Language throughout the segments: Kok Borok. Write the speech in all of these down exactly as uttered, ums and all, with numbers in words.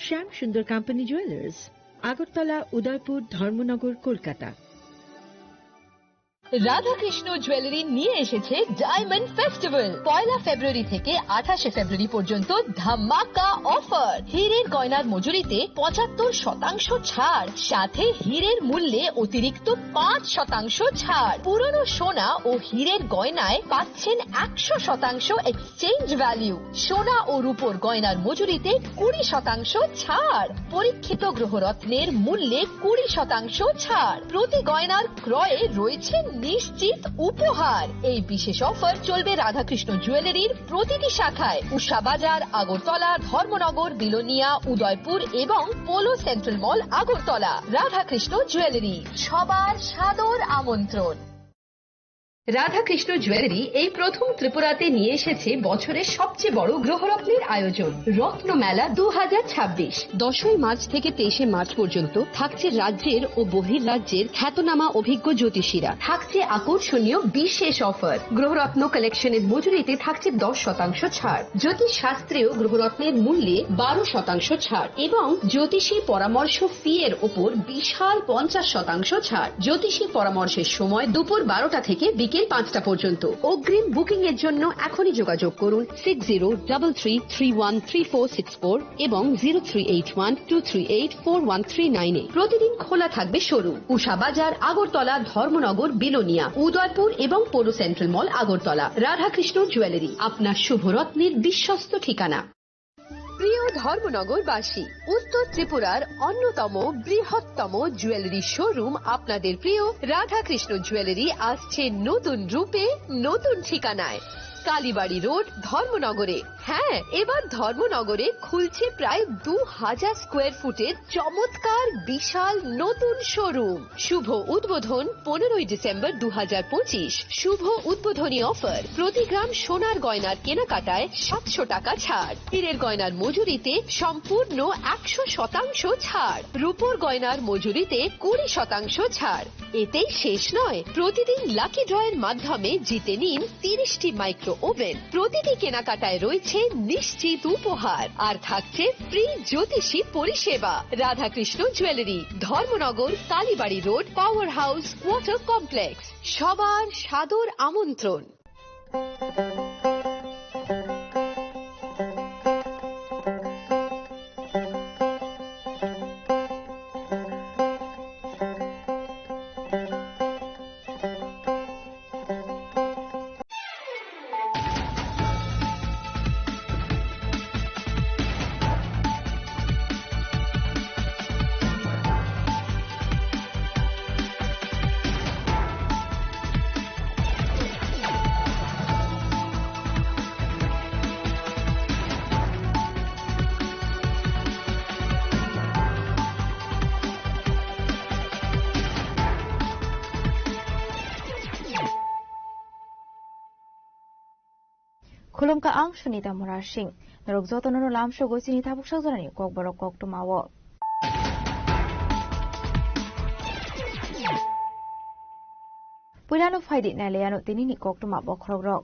শ্যাম সুন্দর company jewellers, Agartala, উদয়পুর, ধর্মনগর, কলকাতা। রাধাকৃষ্ণ জুয়েলারি নিয়ে এসেছে ডায়মন্ড ফেস্টিভ্যাল। পয়লা ফেব্রুয়ারি থেকে আঠাশে ফেব্রুয়ারি পর্যন্ত ধামাকা অফার। হীরের গয়নার মজুরিতে পঁচাত্তর শতাংশ ছাড়, সাথে হীরের মূল্যে অতিরিক্ত পাঁচ শতাংশ ছাড়। পুরনো সোনা ও হীরের গয়নায় পাচ্ছেন একশো শতাংশ এক্সচেঞ্জ ভ্যালু। সোনা ও রূপোর গয়নার মজুরিতে কুড়ি শতাংশ ছাড়। পরীক্ষিত গ্রহরত্নের মূল্যে কুড়ি শতাংশ ছাড়। প্রতি গয়নার ক্রয়ে রয়েছে নিশ্চিত উপহার। এই বিশেষ অফার চলবে রাধাকৃষ্ণ জুয়েলারির প্রতিটি শাখায়, উষা বাজার, আগরতলা, ধর্মনগর, বিলোনিয়া, উদয়পুর এবং পোলো সেন্ট্রাল মল, আগরতলা। রাধাকৃষ্ণ জুয়েলারি, সবার সাদর আমন্ত্রণ। রাধাকৃষ্ণ জুয়েলারি এই প্রথম ত্রিপুরাতে নিয়ে এসেছে বছরের সবচেয়ে বড় গ্রহরত্নের আয়োজন, রত্নমেলা দু হাজার ছাব্বিশ। দশই মার্চ থেকে তেইশে মার্চ পর্যন্ত থাকছে রাজ্যের ও বহির রাজ্যের খ্যাতনামা অভিজ্ঞ জ্যোতিষীরা। থাকছে আকর্ষণীয় বিশেষ অফার। গ্রহরত্ন কালেকশনের মজুরিতে থাকছে দশ শতাংশ ছাড়। জ্যোতিষ শাস্ত্রীয় গ্রহরত্নের মূল্যে বারো শতাংশ ছাড় এবং জ্যোতিষী পরামর্শ ফি এর ওপর বিশাল পঞ্চাশ শতাংশ ছাড়। জ্যোতিষী পরামর্শের সময় দুপুর বারোটা থেকে বিকেল পাঁচটা পর্যন্ত। অগ্রিম বুকিং এর জন্য এখনই যোগাযোগ করুন six zero double three three one three four six four এবং zero three eight one two three eight four one three nine এ। প্রতিদিন খোলা থাকবে শোরুম। উষা বাজার, আগরতলা, ধর্মনগর, বিলোনিয়া, উদয়পুর এবং পৌর সেন্ট্রাল মল, আগরতলা। রাধাকৃষ্ণ জুয়েলারি, আপনার শুভ রত্নের বিশ্বস্ত ঠিকানা। প্রিয় ধর্মনগরবাসী, উত্তর ত্রিপুরার অন্যতম বৃহত্তম জুয়েলারি শোরুম আপনাদের প্রিয় রাধাকৃষ্ণ জুয়েলারি আসছে নতুন রূপে, নতুন ঠিকানায়। কালীবাড়ি রোড, ধর্মনগরে। হ্যাঁ, এবার ধর্মনগরে খুলছে প্রায় দু হাজার স্কোয়ার ফুটের চমৎকার বিশাল নতুন শোরুম। শুভ উদ্বোধন পনেরোই ডিসেম্বর দু হাজার পঁচিশ। শুভ উদ্বোধনী অফার, প্রতি গ্রাম সোনার গয়নার কেনাকাটায় সাতশো টাকা ছাড়, হীরের গয়নার মজুরিতে সম্পূর্ণ একশো শতাংশ ছাড়, রূপোর গয়নার মজুরিতে কুড়ি শতাংশ ছাড়। এতেই শেষ নয়, প্রতিদিন লাকি ড্রয়ের মাধ্যমে জিতে নিন তিরিশটি মাইক্রো ওভেন। প্রতিটি কেনাকাটায় রয়েছে নিশ্চিত উপহার, আর থাকছে ফ্রি জ্যোতিষী পরিষেবা। Radhakrishna jewellery, Dharmanagar, Kalibari road, power house, water complex. সবার সাদর আমন্ত্রণ। Khulumkha ang Sunita Murasing. Norok jotono no lamsogo chini tabuk sajorani kokborok koktwmao. Puilano phaidi nailaiano tinini koktwma bokhorokrok.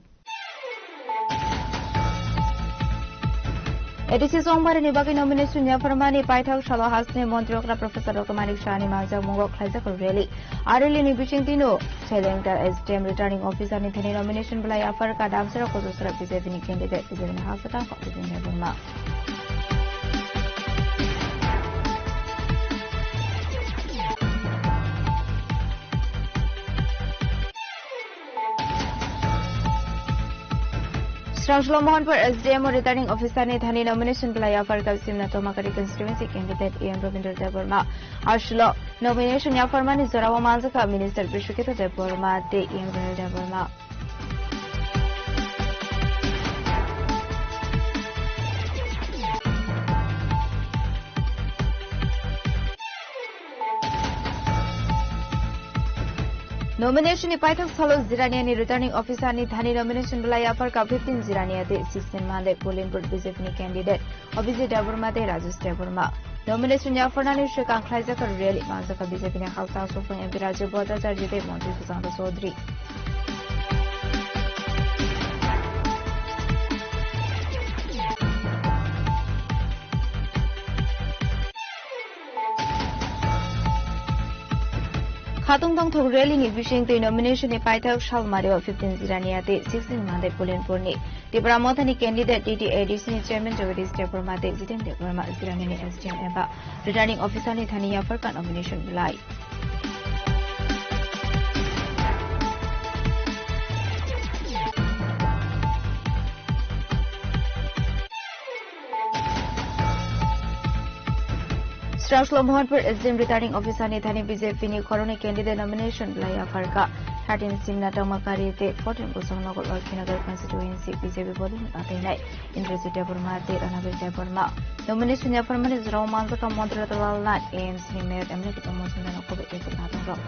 A D C chongbarini bagwi nomination yapharmani paithak salo hasteni montri okra Professor Doctor Manik Sahani manjakmungo khlaijak rally. A rally ni bisingtwino Chelengta S D M returning officer ni thani nomination belai yapharkha Damsara Kojosora B J P ni candidate, B J P ni hasteni Debbarma. Srangsulo Mohanpur S D M o returning officer ni thani nomination belai yapharkha Simna Tomakari constituency candidate A M Rabindra Debbarma. Aswkno nomination yapharmani jorao manjakha Minister Bishwakito Debbarma tei A M Rabindra Debbarma. Nomination ni paithak salo Jirania ni returning officer ni thani nomination belai yapharkha fifteen Jirania tei sixteen Mandai polling booth B J P ni candidate Abhijit Debbarma tei Rajesh Debbarma. Nomination yapharnani swkang khlaijak rally manjakha B J P ni hasteni Supreme M P Rajiv Bhattacharya tei Montri Sushanta Chaudhary. Patung tongthok rally ni bising twi nomination ni paithak Salmari o fifteen Jirania tei sixteen Mandai Pulinpur ni Tipra Motha ni candidate T T A D C ni chairman Jagadish Debbarma tei Jiten Debbarma Jirania ni S D M eba returning officer ni thani yapharkha nomination belai. Srangshlo Mohanpur S D M returning officer ni thani B J P ni khoroknwi candidate nomination belai yapharkha. Thirteen Simna Tongmakari tei fourteen Bosongnagar Lakhinagar constituency B J P bodolni atainai Indrajit Debbarma tei Ranabir Debbarma. Nomination yapharmani jorao manjakha Montri Lalnath, A M C ni mayor M L A Kitan Mojumdar no kubui ekut natung rok.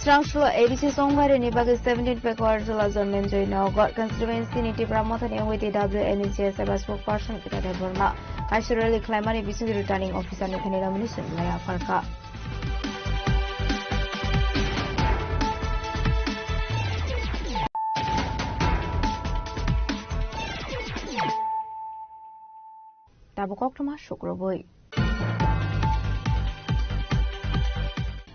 Srangshlo A D C Songbairi ni bagwi seventeen Pekuar Jula Jonmenjoi Nagar constituency ni Tipra Motha ni wngwi T W M G S eba spokesperson Peter Debbarma kaisa rally khlaimani bisingtwi returning officer ni thani nomination belai yapharkha. Tabuk koktwma sukrubui.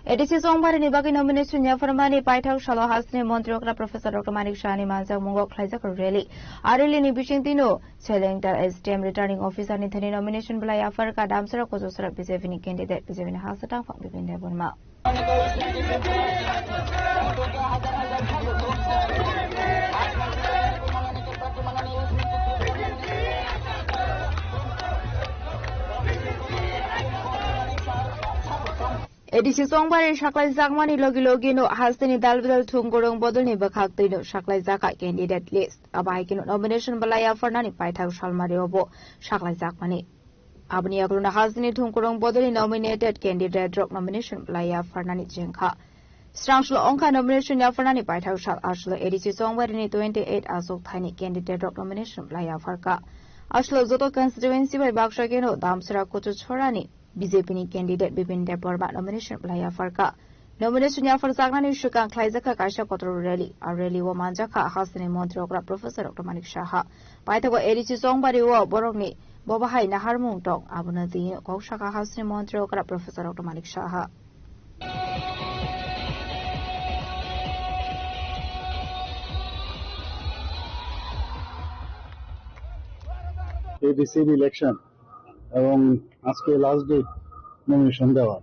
A D C Songbairi ni bagwi nomination yapharmani paithak salo hasteni montri okra Professor Doctor Manik Saha ni manjakmungo khlaijak rally. A rally ni bisingtwino Chelengta S D M returning officer ni thani nomination belai yapharkha Damsara Kochusara B J P ni candidate B J P ni hasteni tangphang Bipin Debbarma. A D C Songbairi saklai jakmani logi logi no hasteni dal bidal thung gorong bodolni bwkhak twi no saklai jakha candidate list. Abo hai kheno nomination belai yapharnani paithak Salmari obo saklai jakmani. Aboni yagulo no hasteni thungkurung bodolni nominated candidate rok nomination belai yapharnani chengkha. Srangshlo ongkha nomination yapharnani paithak sal aswklo A D C Songbairi ni twenty eight aswk thaini candidate rok nomination belai yapharkha. Aswklo joto constituency bai baksa kheno Damsara Kuchusarani B J P ni candidate Bipin Debbarma nomination belai yapharkha. Nomination yapharjaknani swkang khlaijakha kaisa kotor rally. A rally o manjakha hasteni montri okra Professor Doctor Manik Saha. Paithago A D C Songbairi o borokni bobo hai naharmung tong, abono twi kok sakha hasteni montri okra Professor Doctor Manik Saha. এডিসির ইলেকশন এবং আজকে last date nomination দেওয়ার।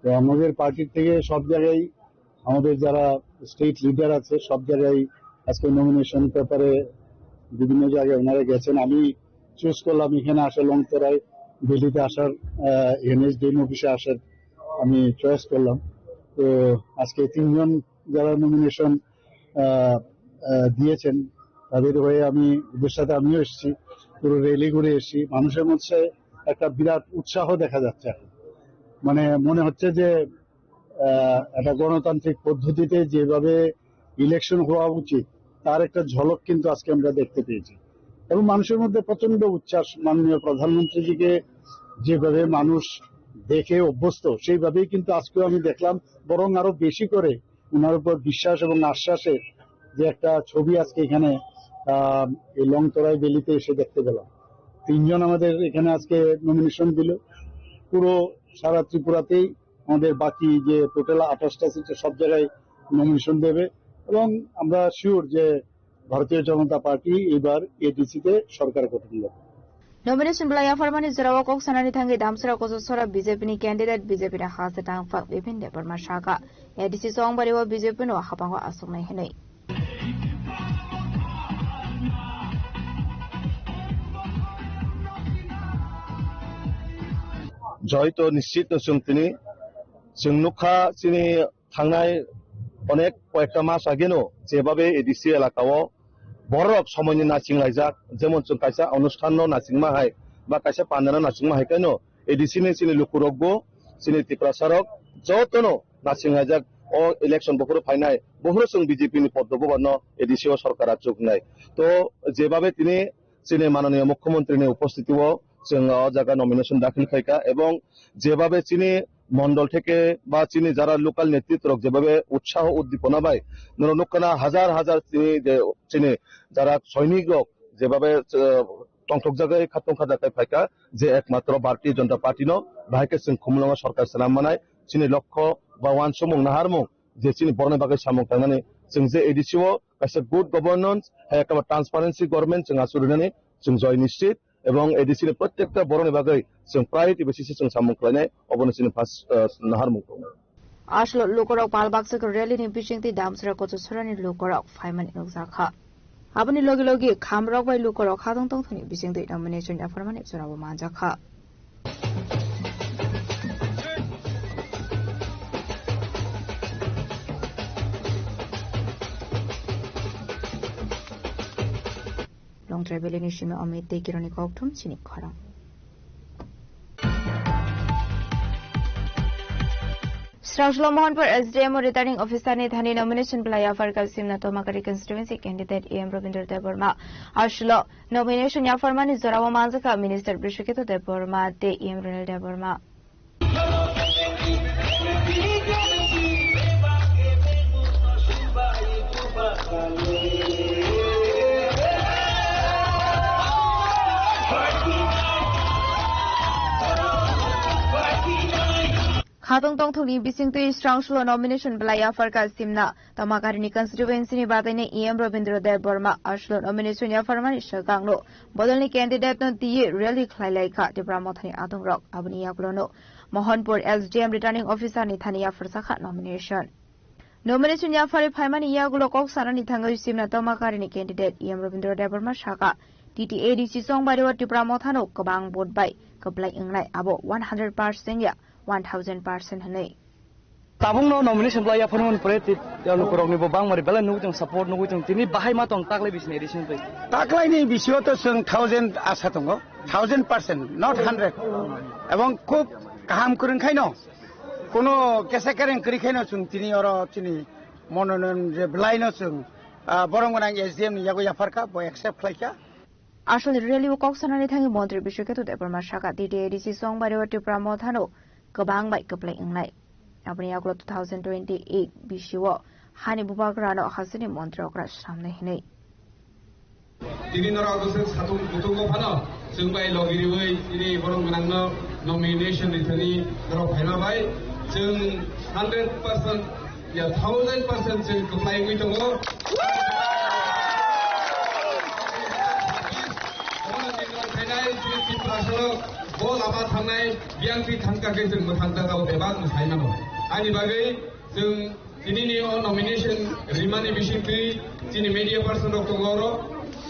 তো আমাদের পার্টির থেকে সব জায়গায় আমাদের যারা স্টেট লিডার আছে, সব জায়গায় আজকে নমিনেশন পেপারে বিভিন্ন জায়গায় ওনারা গেছেন। আমি চুজ করলাম এখানে আসা, লংতরাই ভ্যালিতে আসার, আহ, এখানে এসডিএম অফিসে আসার আমি চয়েস করলাম। তো আজকে তিনজন যারা নমিনেশন, আহ, আহ, দিয়েছেন, তাদের হয়ে আমি, ওদের সাথে আমিও এসেছি, পুরো র্যালি ঘুরে এসেছি। মানুষের মধ্যে একটা বিরাট উৎসাহ দেখা যাচ্ছে এখন। মানে, মনে হচ্ছে যে আহ, একটা গণতান্ত্রিক পদ্ধতিতে যেভাবে ইলেকশন হওয়া উচিত, তার একটা ঝলক কিন্তু আজকে আমরা দেখতে পেয়েছি। এবং মানুষের মধ্যে প্রচন্ড উচ্ছ্বাস, মাননীয় প্রধানমন্ত্রীজিকে যেভাবে মানুষ দেখে অভ্যস্ত, সেইভাবেই কিন্তু আজকেও আমি দেখলাম, বরং আরো বেশি করে ওনার উপর বিশ্বাস এবং আশ্বাসের যে একটা ছবি আজকে এখানে, আহ, এই লংতরাই ভ্যালিতে এসে দেখতে পেলাম। তিনজন আমাদের এখানে আজকে নমিনেশন দিল। পুরো সারা ত্রিপুরাতেই আমাদের বাকি যে টোটাল আঠাশটা সিটে সব জায়গায় নমিনেশন দেবে এবং আমরা শিওর যে ভারতীয় জনতা পার্টি এবার এডিসিতে সরকার গঠন করবে। Nomination belai yapharmani jorao kok sanani thangwi Damsara Kochusara B J P ni candidate B J P ni hasteni tangphang Bipin Debbarma sakha, A D C Songbairi o B J P no hapango aswknai hinwi. Joito nischit no chwng tini chwng nukha chini thangnai onek koyekta mas ageno jebabe A D C elakao borok somoini naching laijak, jemon chwng kaisa onusthan no nachingma hai ba kaisa pandano nachingma hai kaino A D C ni chini lukurokbo chini Tiprasa rok jotono naching laijak o election bokhoro phainai bokhoro chwng B J P ni poddo bubarno A D C o sorkar achuknai. To jebabe tini chini mananiya mukhyamantri ni upostiti o chwng o jaga nomination dakhil khaikha ebong jebabe chini Mondol theke ba chini jara local netritwrok jebabe utsaho uddipona bai norok nukha na hajar hajar chini je chini jara soinik rok jebabe, eh, tongthokjagwi khatong khajakwi phaikha je ekmatro Bharatiya Janata Party no bahai khe chwng khumulwngo sorkar swnam manai chini lokho ba wansukmung naharmung je chini borokni bagwi samung tangnani chwng je A D C o kaisa good governance hai ekta transparency government chwng achuk rinani chwng joy nischit. Ebong A D C ni protekta borokni bagwi chwng priority basis se chwng samung khlainai, obono chini first, uh, naharmung tongo. Aslo lukorok pal baksa rally ni bisingtwi Damsra Kochasarani lukorok phaimani nukjakha. Aboni logi logi khamrok bai lukorok khatong tongthokni bisingtwi nomination yapharmani jorabo manjakha. Longtrai Valley ni simi Amit tei Kironi kokthum chini khorang. Srangsulo Mohanpur S D M o returning officer ni thani nomination belai yapharkha simna Tomakari constituency candidate E M Rabindra Debbarma. Aslo nomination yapharmani jorao manjakha Minister Brishaketu Debbarma tei E M Ronel Debbarma. Khatong tongthokni bisingtwi Srangsulo nomination belai yapharkha simna Tamakarini constituency ni bataini E M Rabindra Debbarma aslo nomination yapharmani swkangno bodolni candidate no twiwi rally khlai laikha Tipra Mothani adongrok. Aboni yagulono Mohanpur S D M returning officer ni thani yapharjakha nomination. Nomination yapharwi phaimani yagulo kok sanani thangwi simna Tamakarini candidate E M Rabindra Debbarma saka, T T A D C chongbario Tipra Mothano kwbang vote bai kwplai wngnai, abo one hundred percent ya one thousand percent hwnwi. Tabukno nomination belai yapharmani pore ti, lukurokni bo bangmari belai nugwi tong, support nugwi tong, tini bahai ma tong taklai bisini additional twi. Taklaini bisio to chwng thousand asa tongo, thousand percent, not hundred. Ebong khub kaham kwrwng khaino, kono kesa kereng kwrwi khaino chwng tini oro chini mononoyonni belaino chwng, ah, borom gwnang S D M ni yago yapharkha, bo accept khlaikha. Asol rally o kok sanani thangwi Montri Biswaketu Debbarma saka, T T A D C chongbario Tipra Mothano kwbang bai kwplai wngnai. Aboni yagulo two thousand twenty-eight bisio hani bubagrano hasini montri okra swnamnai hinwi. Tini norok bwswk satung kutung o phano chwng bai logi riwi tini borom gwnangno nomination rithani norok phaima bai chwng hundred percent ya thousand percent chwng kwplai wngwi tongo. Omono chwng norok phainai chini Tiprasarok bo lama thangnai biyang twi thangkha khe chwng mwthang jagao bebak mwsai mano. Ani bagwi chwng Tinini o nomination rimani bisingtwi chini media person rok tongo oro.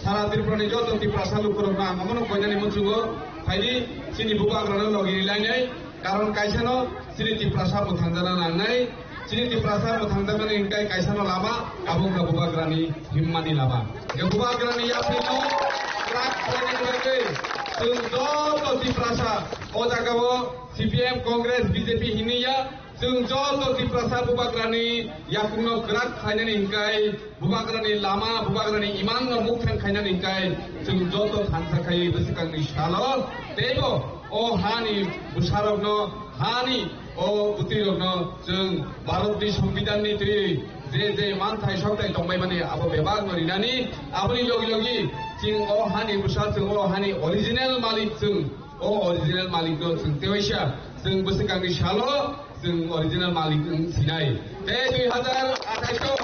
Sara Tripura ni joto Tiprasa lukurokno ang omono koinani muchungo. Phaidi chini bubagrano logi rilainai. Karon kaisano chini Tiprasa mwthangjakna nangnai. Chini Tiprasa mwthangjaknani hwnkhai kaisano lama tabuk kha bubagrani himmani lama. Hwnkhe bubagrani yaphino kwrak khlainani bagwi chwng joto Tiprasa o jagao C P M, Congress, B J P hinwi ya. Chwng joto Tiprasa bubagrani yakungno kwrak khlainani hwnkhai, bubagrani lama, bubagrani imangno mukthang khainani hwnkhai, chwng joto thansa khai bwswkangni salo teibo o hani bwsarokno, hani o bwtwirokno chwng Bharatni Songbidanni twi je je manthai sokthai tongbaimani abo bebakno rinani, aboni logi logi chwng o hani bwsa, chwng o hani original malik chwng. O original malikno chwng tewaisa, chwng bwswkangni salo chwng original malik wng sinai. Tei dui hazar athais o,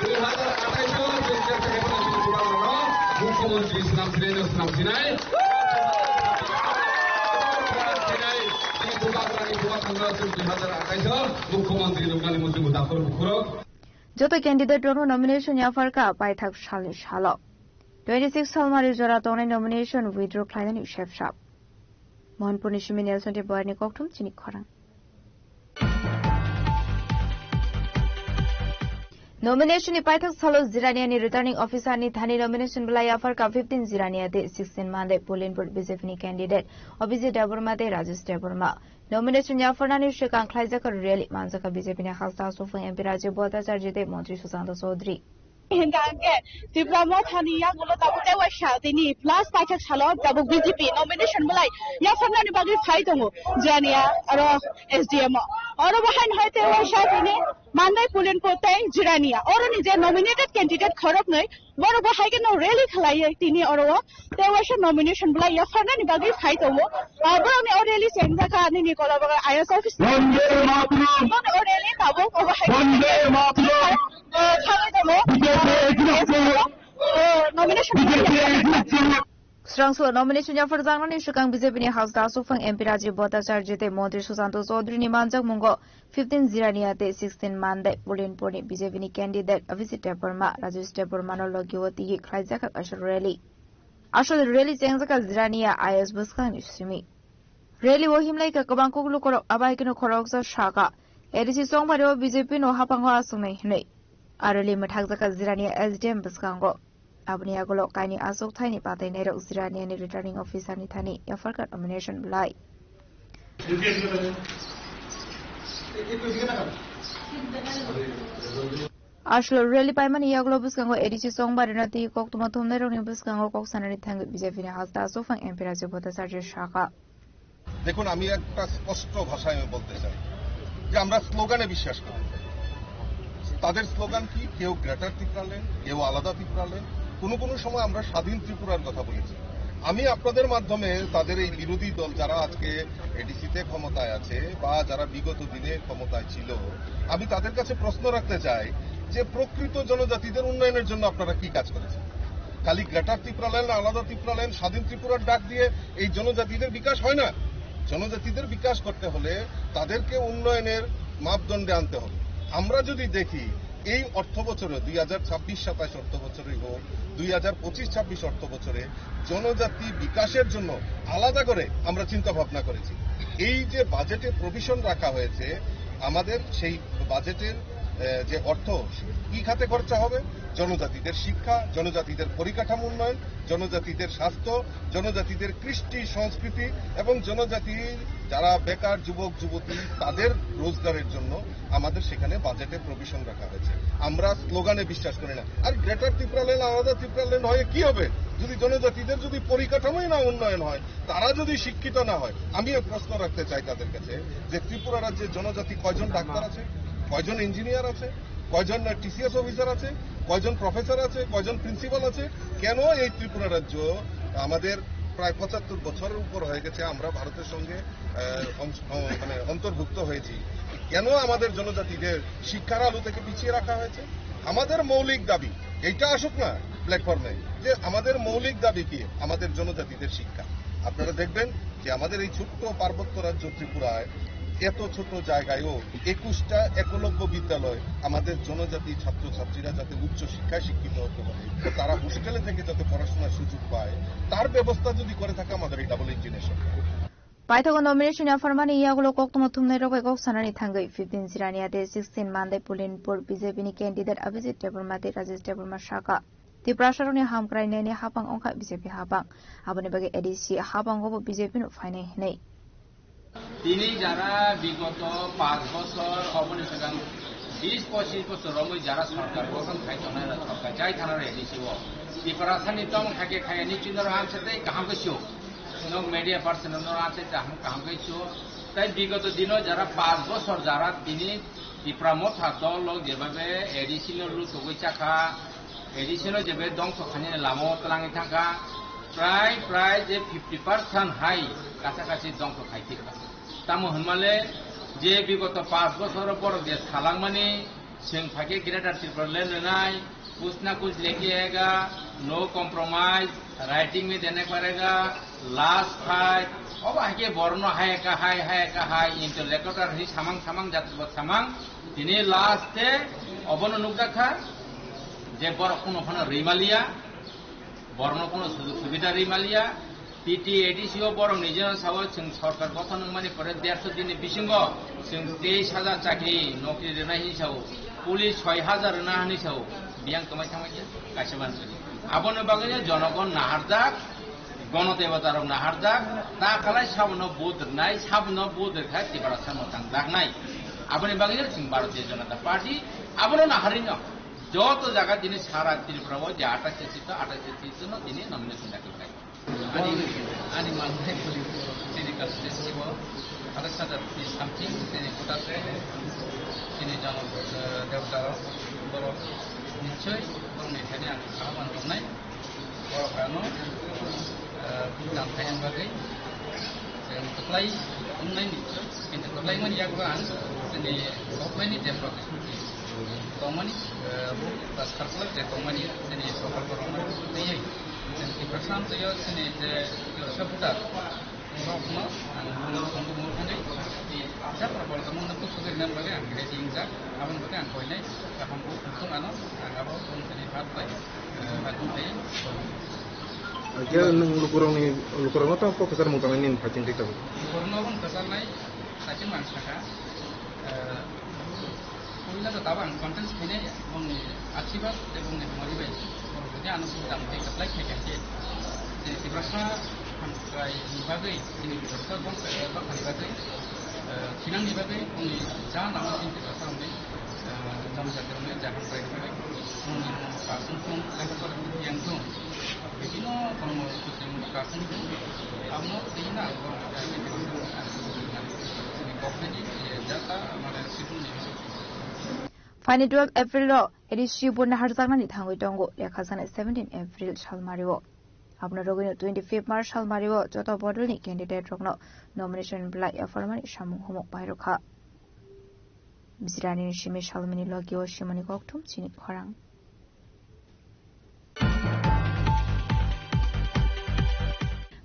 dui hazar athais o chwng chepta khe phano chini bubagrano Mukhyamantri swnam sinai no swnam sinai. Sinai, chini bubagrani bubagrano chwng dui hazar athais o Mukhyamantri rwnani muchungo dakhor bukhurok. Joto candidate rokno nomination yapharkha paithak salni salo. Twenty six Salmari jora tongnai nomination withdraw khlainani sepsap. Mohanpurni simi Nelson Tei Boyarni kokthum chini khorang. Nomination ni paithak salo Jiraniani returning officer ni thani nomination belai yapharkha fifteen Jirania tei sixteen Mandai Pulinpur B J P ni candidate Abhijit Debbarma tei Rajesh Debbarma. Nomination yapharnani swkang khlaijak rally manjakha B J P ni hasta aswk M P Rajiv Bhattacharjee tei Montri Sushanta Chaudhary. Hingka hingke Tipra Mothani yagulo tabuk tei waisa tini last paithak salo tabuk B J P nomination belai yapharnani bagwi phai tongo Jirania aro S D M o. Oro bo haino hai tei waisa tini Mandai Pulinpur tei Jirania. Oroni je nominated candidate khoroknwi borok bo hai kheno rally khlaiwi tini oro o tei waisa nomination belai yapharnani bagwi phai tongo. Ah, borokni o rally chengjak kha nini Kolabaga I A S office. Vande Mataram! Borokni o rally tabuk obo hai Vande Mataram! Ah, khamwi tongo. B J P exit! Ah, nomination B J P exit! Srangso nomination yapharjaknani swkang B J P ni hasta aswk phang M P Rajiv Bhattacharya tei Montri Susanto Chaudhary ni manjakmungo fifteen Jirania tei sixteen Mandai Pulinpur ni B J P ni candidate Abhijit Debbarma, Rajesh Debbarma no logi o tigi khlaijak kaisa rally. Asol rally chengjaka Jirania I S bwskang ni simi. Rally o himlai ka kwbang kuklu korok abai keno khoroksa saka A D C chongmari o B J P no hapango aswknai hinwi. A rally mwthakjaka Jirania S D M bwskango. Aboni yagulo kaini achuk thaini patwi nairok Jirania ni returning officer ni thani F R K nomination belai. Aslo rally paimani yagulo bwskango A D C chongmari no tei koktwma thumnairokni bwskango kok sanani thangwi B J P ni hasta aswk phang M P Rajiv Bhattacharya saka. দেখুন, আমি একটা স্পষ্ট ভাষায় আমি বলতে চাই যে আমরা স্লোগানে বিশ্বাস করি। তাদের স্লোগান কি? কেউ গ্রেটার ত্রিপুরাল্যান্ড, কেউ আলাদা ত্রিপুরাল্যান্ড। কোনো কোনো সময় আমরা স্বাধীন ত্রিপুরার কথা বলেছি। আমি আপনাদের মাধ্যমে তাদের এই বিরোধী দল, যারা আজকে এডিসিতে ক্ষমতায় আছে বা যারা বিগত দিনে ক্ষমতায় ছিল, আমি তাদের কাছে প্রশ্ন রাখতে চাই যে প্রকৃত জনজাতিদের উন্নয়নের জন্য আপনারা কি কাজ করেছেন? খালি গ্রেটার ত্রিপুরাল্যান্ড, আলাদা ত্রিপুরাল্যান্ড, স্বাধীন ত্রিপুরার ডাক দিয়ে এই জনজাতিদের বিকাশ হয় না। জনজাতিদের বিকাশ করতে হলে তাদেরকে উন্নয়নের মাপদণ্ডে আনতে হবে। আমরা যদি দেখি, এই অর্থ বছরে, দুই হাজার ছাব্বিশ সাতাশ অর্থ বছরই হোক, দুই হাজার পঁচিশ ছাব্বিশ অর্থ বছরে জনজাতি বিকাশের জন্য আলাদা করে আমরা চিন্তা ভাবনা করেছি। এই যে বাজেটে প্রভিশন রাখা হয়েছে, আমাদের সেই বাজেটের, আহ, যে অর্থ, কি খাতে খরচা হবে? জনজাতিদের শিক্ষা, জনজাতিদের পরিকাঠামো উন্নয়ন, জনজাতিদের স্বাস্থ্য, জনজাতিদের কৃষ্টি সংস্কৃতি এবং জনজাতির যারা বেকার যুবক যুবতী, তাদের রোজগারের জন্য আমাদের সেখানে বাজেটে প্রভিশন রাখা হয়েছে। আমরা স্লোগানে বিশ্বাস করি না। আর গ্রেটার ত্রিপুরাল্যান্ড, আলাদা ত্রিপুরাল্যান্ড হয়ে কি হবে, যদি জনজাতিদের যদি পরিকাঠামোই না উন্নয়ন হয়, তারা যদি শিক্ষিত না হয়? আমি এক প্রশ্ন রাখতে চাই তাদের কাছে যে ত্রিপুরা রাজ্যে জনজাতি কয়জন ডাক্তার আছে, কয়জন ইঞ্জিনিয়ার আছে, কয়জন টিসিএস অফিসার আছে, কয়জন প্রফেসর আছে, কয়জন প্রিন্সিপাল আছে? কেন এই ত্রিপুরা রাজ্য আমাদের প্রায় পঁচাত্তর বছরের উপর হয়ে গেছে আমরা ভারতের সঙ্গে, আহ, অং-, অ-, মানে অন্তর্ভুক্ত হয়েছি, কেন আমাদের জনজাতিদের শিক্ষার আলো থেকে পিছিয়ে রাখা হয়েছে? আমাদের মৌলিক দাবি এইটা আসুক না প্ল্যাটফর্মে, যে আমাদের মৌলিক দাবি কি? আমাদের জনজাতিদের শিক্ষা। আপনারা দেখবেন যে আমাদের এই ছোট্ট পার্বত্য রাজ্য ত্রিপুরায় এত ছোট জায়গায়ও একুশটা একলব্য বিদ্যালয় আমাদের জনজাতি ছাত্রছাত্রীরা যাতে উচ্চ শিক্ষায় শিক্ষিত হতে পারে, তারা হোস্টেলে থেকে যাতে পড়াশোনার সুযোগ পায়, তার ব্যবস্থা যদি করে থাকে আমাদের এই ডাবল ইঞ্জিনের সরকার। Paithago nomination yapharmani yagulo koktwma thumnairok bai kok sanani thangwi fifteen Jirania tei sixteen Mandai Pulinpur B J P ni candidate Abhijit Debbarma tei Rajesh Debbarma saka. Tiprasarokni hamkrainani hapang wngkha B J P hapang. Aboni bagwi A D C hapango bo B J P no phainai hinwi. Tini jara bigoto panch bochor, oboni swkang bis pochis bochor romwi jara sorkar gothon khai tongnai, sorkar chai thana rw A D C o. Tiprasani tong hake khayani chindoro hamse tei kaham khe sio. Nok media person no hamse kaham kaham khe sio. Tai bigoto dino jara panch bochor jara tini Tipra Motha dol lok jebabe A D C no lutugwi chakha, A D C no jebe dongso khainani lama o twlangwi thangkha, prai prai je fifty percent hai kacha kachi dongso khai thikha. Tamo hwnmale je bigoto panch bochor o borok je salangmani, chwng phaikhe Greater Tripura Land rwnai, kuch na kuch leke aega, no compromise, writing mein dene padega, last fight, obo haikhe borokno hai ka hai, hai ka hai, interlocutor hinwi samang samang jat samang, tini last e obono nukjakha je borok kuno phano rwimaliya, borokno kuno sujug subida rwimaliya, T T A D C o borok nijeno sao chwng sorkar gothon wngmani pore derso dinni bisingo chwng teis hajar chakri nokri rwnai hinwi sao, police soi hajar rwna hinwi sao, biyang twmai thangmani kaisa manwi. Abono bagwino jonogon naharjak, gonodebatarok naharjak, ta khalai sabono vote rwnai, sabono vote rwkha Tiprasa mwtang jaknai. Aboni bagwino chwng Bharatiya Janata Party abono naharino. Joto jaga tini sara Tripura o je athais seat o, athais seat no tini nomination dakhil khai. Ani, ani manthai puli tini constituency o athais hajar something tini voter tini jono, eh, debota rok borok nichoi borok ni thani ang kaham ang tongnai. Borok ano, eh, buddham khaina bagwi, eh, kwplai wngnai ni, kintu kwplai mani yago ang chini government ni je protest tongmani, eh, bu ba circular je tongmani chini prokolpo rok mani tei chini Tiprasa amchaio chini je Tiprasa voter rokno ang mung tongwi mung thangwi tei jabra bol tongmani kusugwi rinani bagwi ang ready wngjak. Aboni bagwi ang koinai kaham bo tong ano ang abo tong tini phat bai. Hwnkhe nwng lukurokni, lukurokno tamo kok kwchar mung tongnai nini phaising twi tabuk? Lukurokno obo kwcharnai phaising ang sakha. Eh, puila to tabuk ang content khainai bongni asibad tei bongni hamari bai. Borok jodi ano buddham tei kwplai khaikha khe, je Tiprasa hamkrai ni bagwi, chini Tiprasa bongsa, eh, bwkhani bagwi, eh, thinangni bagwi bongni ja nangma chini Tiprasa rokni, eh, jamatia rokni ja hamkrai ni bagwi. Phaini twelve April o A D C bo naharjaknani thangwi tongo, lekhajaknai seventeen April salmario. Abono rwgwino twenty-fifth March salmario joto bodolni candidate rokno nomination belai yapharmani samung humuk bai rwkha. Bwswrani simi salmani logio simani kokthum chini khorang.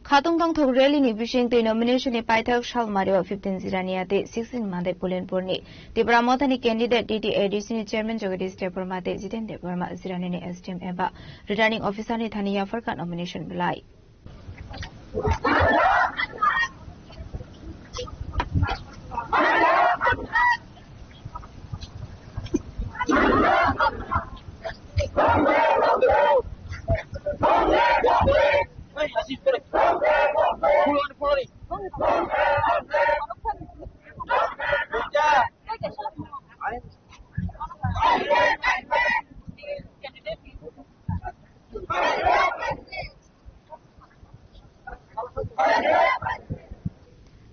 Khatung tongthok rally ni bising twi nomination ni paithak salmario fifteen Jirania tei sixteen Mandai Pulinpur ni Tipra Mothani candidate T T A D C ni chairman Jagadish Debbarma tei Jiten Debbarma Jirani ni S D M eba returning officer ni thani yapharkha nomination belai.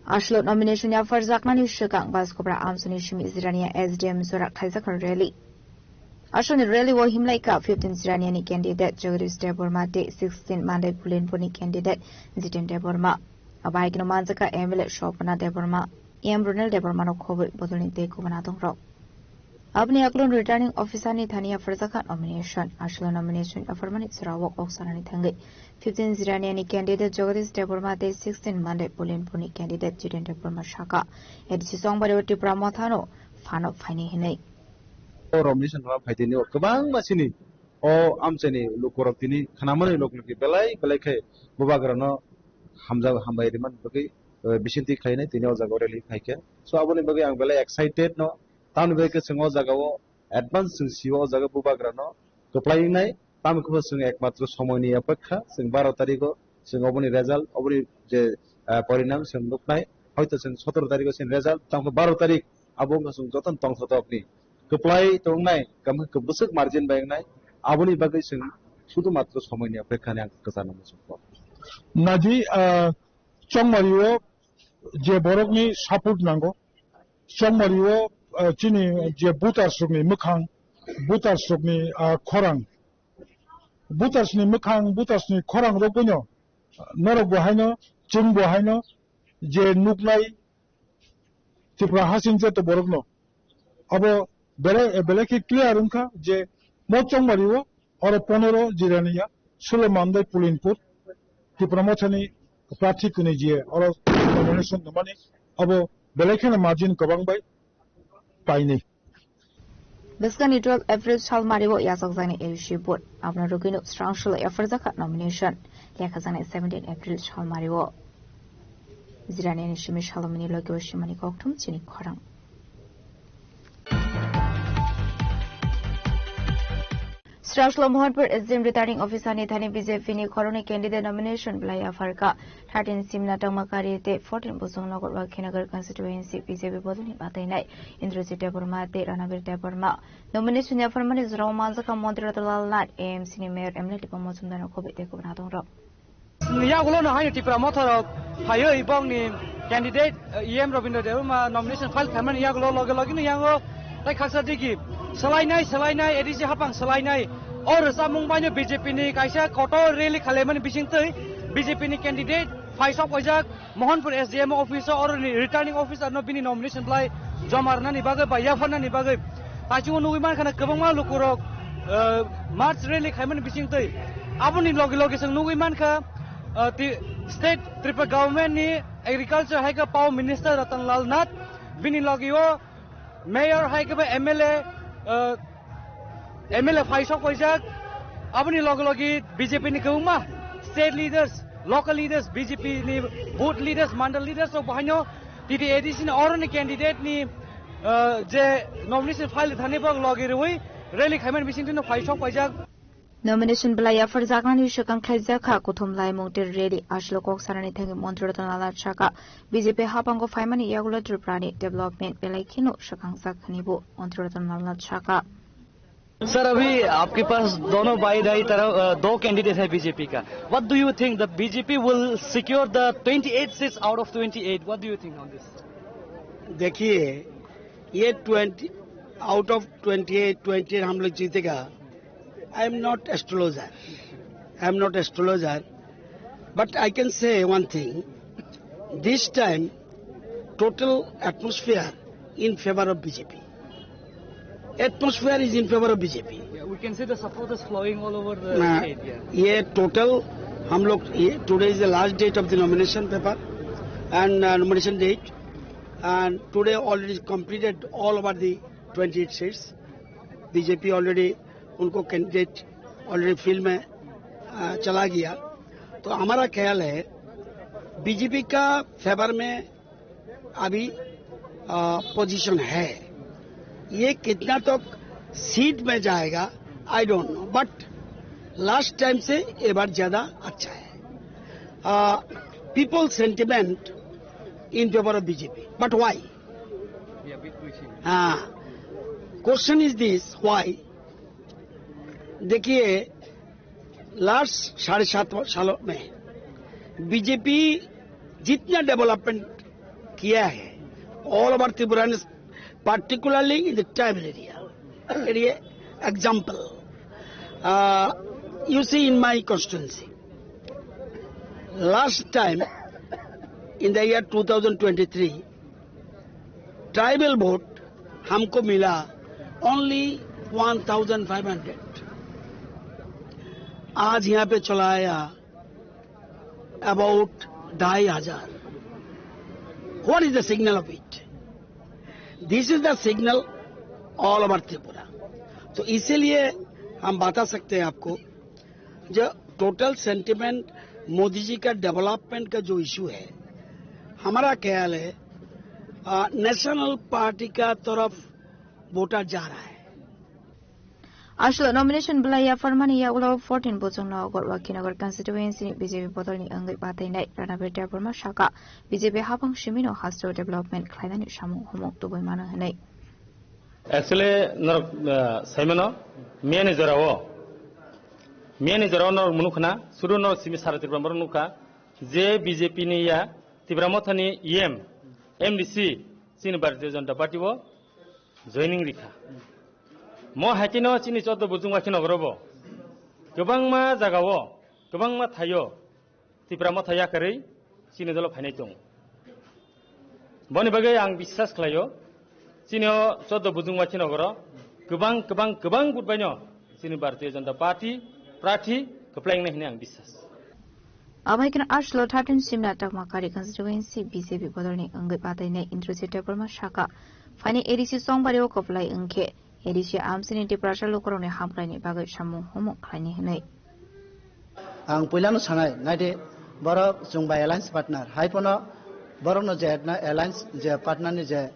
Aswk nomination yapharjaknani swkang Baskobra Amsuni simi Jirania S D M jora khaijak rally. Aswkni rally o himlaikha fifteen Jirania ni candidate Jagadish Debbarma tei sixteen Mandai Pulinpur ni candidate Jiten Debbarma. Abo hai kheno manjakha M L A Swapna Debbarma, M Ronel Debbarma no khobwi bodolni tei kubun adongrok. Aboni yaklon returning officer ni thani yapharjakha nomination. Aswk nomination yapharmani chwrawo kok sanani thangwi fifteen Jirania ni candidate Jagadish Debbarma tei sixteen Mandai Pulinpur ni candidate Jiten Debbarma sakha, A D C chongbario Tipra Mothano phano phaini hinwi. O nomination rwna phaitini o kwbangma chini o amchaini lukurok tini khnamani lok logi belai belai khe bubagrano hamjak hambai rimani bagwi, eh, bisingtwi khlainai tini o jaga o rally khaikha. So aboni bagwi ang belai excited no. Tamoni bagwi khe chwng o jaga o advance chwng sio o jaga bubagrano kwplai wngnai. Tamo khe bo chwng ekmatro somoini apekha, chwng baro tarikh o chwng oboni result, oboni je, ah, porinam chwng nuknai. Hoito chwng sotoro tarikh o chini result, tamo khe baro tarikh abo wngkha chwng jotono tongthotokni kwplai tongnai, tamo khe bwswk margin bai wngnai. Aboni bagwi chwng sudhu matro somoini apekha hinwi ang kwchangma muchungkha. Naidi, ah, chongmario je borokni support nango, chongmario, ah, chini je voters rokni mwkhang, voters rokni, ah, khorang, voters ni mwkhang, voters ni khorang rok boino norok bo haino, chwng bo haino je nuknai Tripura hasing joto borokno abo belai, belai khe clear wngkha je mo chongmario oro pondro Jirania, sulo Mandai Pulinpur, Tipra Mothani prarthi kwnwi je oro nomination rwmani abo belai kheno margin kwbang bai painai. Bwskangni twelve April salmario yachakjaknai A D C vote. Abono rwgwino srangsulo yapharjakha nomination. Lekhajaknai seventeen April salmario. Jirani ani simi salomani logi o simani kokthum chini khorang. Chaslo Mohanpur S D M returning officer ni thani B J P ni khoroknwi candidate nomination belai yapharkha. Thirteen Simna Tangmakari tei fourteen Bosong Nogor Wakhinagar constituency B J P bodolni batainai Indrajit Debbarma tei Ranabir Debbarma. Nomination yapharmani jorao manjakha Montri Ratan Lal Nath, A M C ni mayor M L A Tipang Mojumdar no khobwi tei kubun adongrok. Yagulo no haino Tipra Motha rok phaio ibong ni candidate, eh, E M Rabindra Debbarma nomination file khaimani yagulo loge loge no yango tai khaksa digi swlainai, swlainai, A D C hapang swlainai. O rwchapmung baino B J P ni kaisa kotor rally khalaimani bisingtwi B J P ni candidate phaisok waijak Mohanpur S D M office o oroni returning officer no bini nomination belai joma rwnani bagwi ba yapharnani bagwi. Taichungo nugwi mankha na kwbangma lukurok, eh, march rally khaimani bisingtwi. Aboni loge loge chwng nugwi mankha, eh, ti-, state Tripura government ni agriculture hai khe power minister Ratan Lal Nath, bini loge o mayor hai khe ba M L A, eh, M L A phaisok waijak. Aboni loge loge B J P ni kwbangma state leaders, local leaders, B J P ni booth leaders, mandal leaders rok bahaino T T A D C ni oroni candidate ni, eh, je nomination file thani bok logi rwi rally khaimani bisingtwi no phaisok paijak. Nomination belai yapharjaknani swkang khlaijak kha kuthum laimung tei rally aslo kok sanani thangwi Montri Ratan Lal Nath saka B J P hapango phaimani yagulo Tripura ni development belai kheno swkangjak hwnwi bo Montri Ratan Lal Nath saka. Sir, अभी आपके पास दोनों बाई दाई तरफ, अ, दो कैंडिडेट है बीजेपी का। What do you think, the B J P will secure the twenty eight seats out of twenty eight? What do you think on this? देखिए, ये twenty out of twenty eight, twenty eight हम लोग जीतेगा। I am not astrologer, I am not astrologer, but I can say one thing. This time, total atmosphere in favor of B J P. Atmosphere is in favor of B J P. Yeah, we can see the supporters flowing all over the Uh, state. Yeah. ये टोटल हम लोग ये, today is the last date of the nomination paper and, uh, nomination date, and today already completed all over the twenty eight seats. B J P already उनको candidate already field में, uh, चला गया। तो हमारा ख्याल है बीजेपी का फेवर में अभी, अ, पोजीशन है। ये कितना तक सीट में जाएगा, I don't know, but last time से ये बार ज्यादा अच्छा है। अ, people sentiment in favor of B J P, but why? Yeah, big question. हाँ, question is this, why? देखिए, लास्ट साढ़े सात सालों में बीजेपी जितना डेवलपमेंट किया है, all over Tripura, particularly in the tribal area, ये example, you see in my constituency, last time in the year two thousand twenty-three, tribal vote हमको मिला only one thousand five hundred. आज यहाँ पे चला आया अबाउट ढाई हजार। What is the signal of it? This is the signal all over Tripura। तो इसीलिए हम बता सकते हैं आपको, जो टोटल सेंटिमेंट मोदी जी का डेवलपमेंट का जो इशू है, हमारा ख्याल है, अ, नेशनल पार्टी का तरफ वोटर जा रहा है। Aswk nomination belai yapharmani yagulo fourteen Bosong Nogor Wakhinagar constituency ni B J P bodolni wngwi batainai Ranabir Debbarma saka, B J P hapang simino hasteo development khlainani samung humung tubui mano hwnwi. Actually, norok, uh, saimano, miyani jorao, miyani jorao norok mwnukha na, sudu norok simi sara Tripura borok nukha, je B J P ni ya, Tipra Mothani E M, M D C, chini Bharatiya Janata Party o joining rikha. Mo haikhe no chini choddo Bujung Wakhi Nogoro bo, kwbangma jagao, kwbangma thaio, Tipra Motha yakarwi chini dolo phainai tongo. Boni bagwi ang biswas khlaio, chini o choddo Bujung Wakhi Nogoro kwbang, kwbang, kwbang vote baino chini Bharatiya Janata Party prarthi kwplai wngnai hwnwi ang biswas. Abai khe aslo thirteen Simna Takmakari constituency B J P bodolni wngwi batainai Indrajit Debbarma saka, phaini A D C chongbario kwplai wngkhe, A D C amsini Tiprasa lukurokni hamkraini bagwi samung humung khlaini hwnwi. Ang puilano sanai, naidi, borok chwng bai alliance partner. Hai phano borokno je na alliance je partner ni je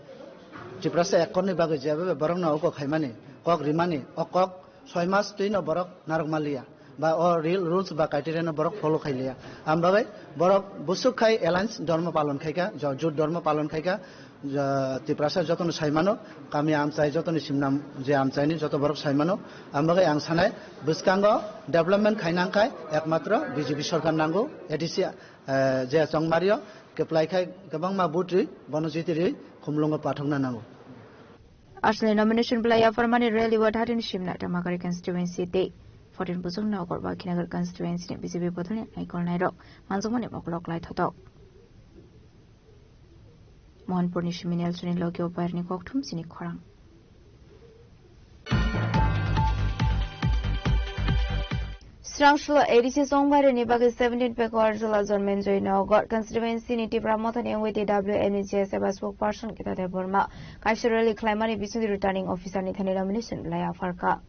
Tiprasa accord ni bagwi je borokno oko khaimani, kok rimani, o kok Soi mas twi no borok narwk manliya, ba o real rules ba criteria no borok follow khailiya. Ang bagwi borok busuk khai alliance dhormo palon khaika, jo-, jut dhormo palon khaika, jo-, Tiprasa jotono saimano, kami amchai jotoni simnam je amchaini joto borok saimano. Ang bagwi ang sanai, bwskango development khainang khai ekmatro B J P sorkar nango, A D C, eh, je chongmario kwplai khai kwbangma vote rwi bono jiti rwi khumlungo pathokna nango. Asle nomination belai yapharmani rally o thatini simna Tamakari constituency tei fourteen Bujong Nagar ba Khinagar constituency ni B J P bodolni naikolnairok manjakmani mokolok lai thotok. Mohanpurni Siminel Suni Logi Obairni kokthum sini khorang. Srangsulo A D C chongbairani bagwi seventeen Pekar Jala Janmenjoy Nagar constituency ni Tipra Mothani wngwi T W M ni G S eba spokesperson Gita Debbarma kaisa rally khlaimani bisingtwi returning officer ni thani nomination belai apharkha.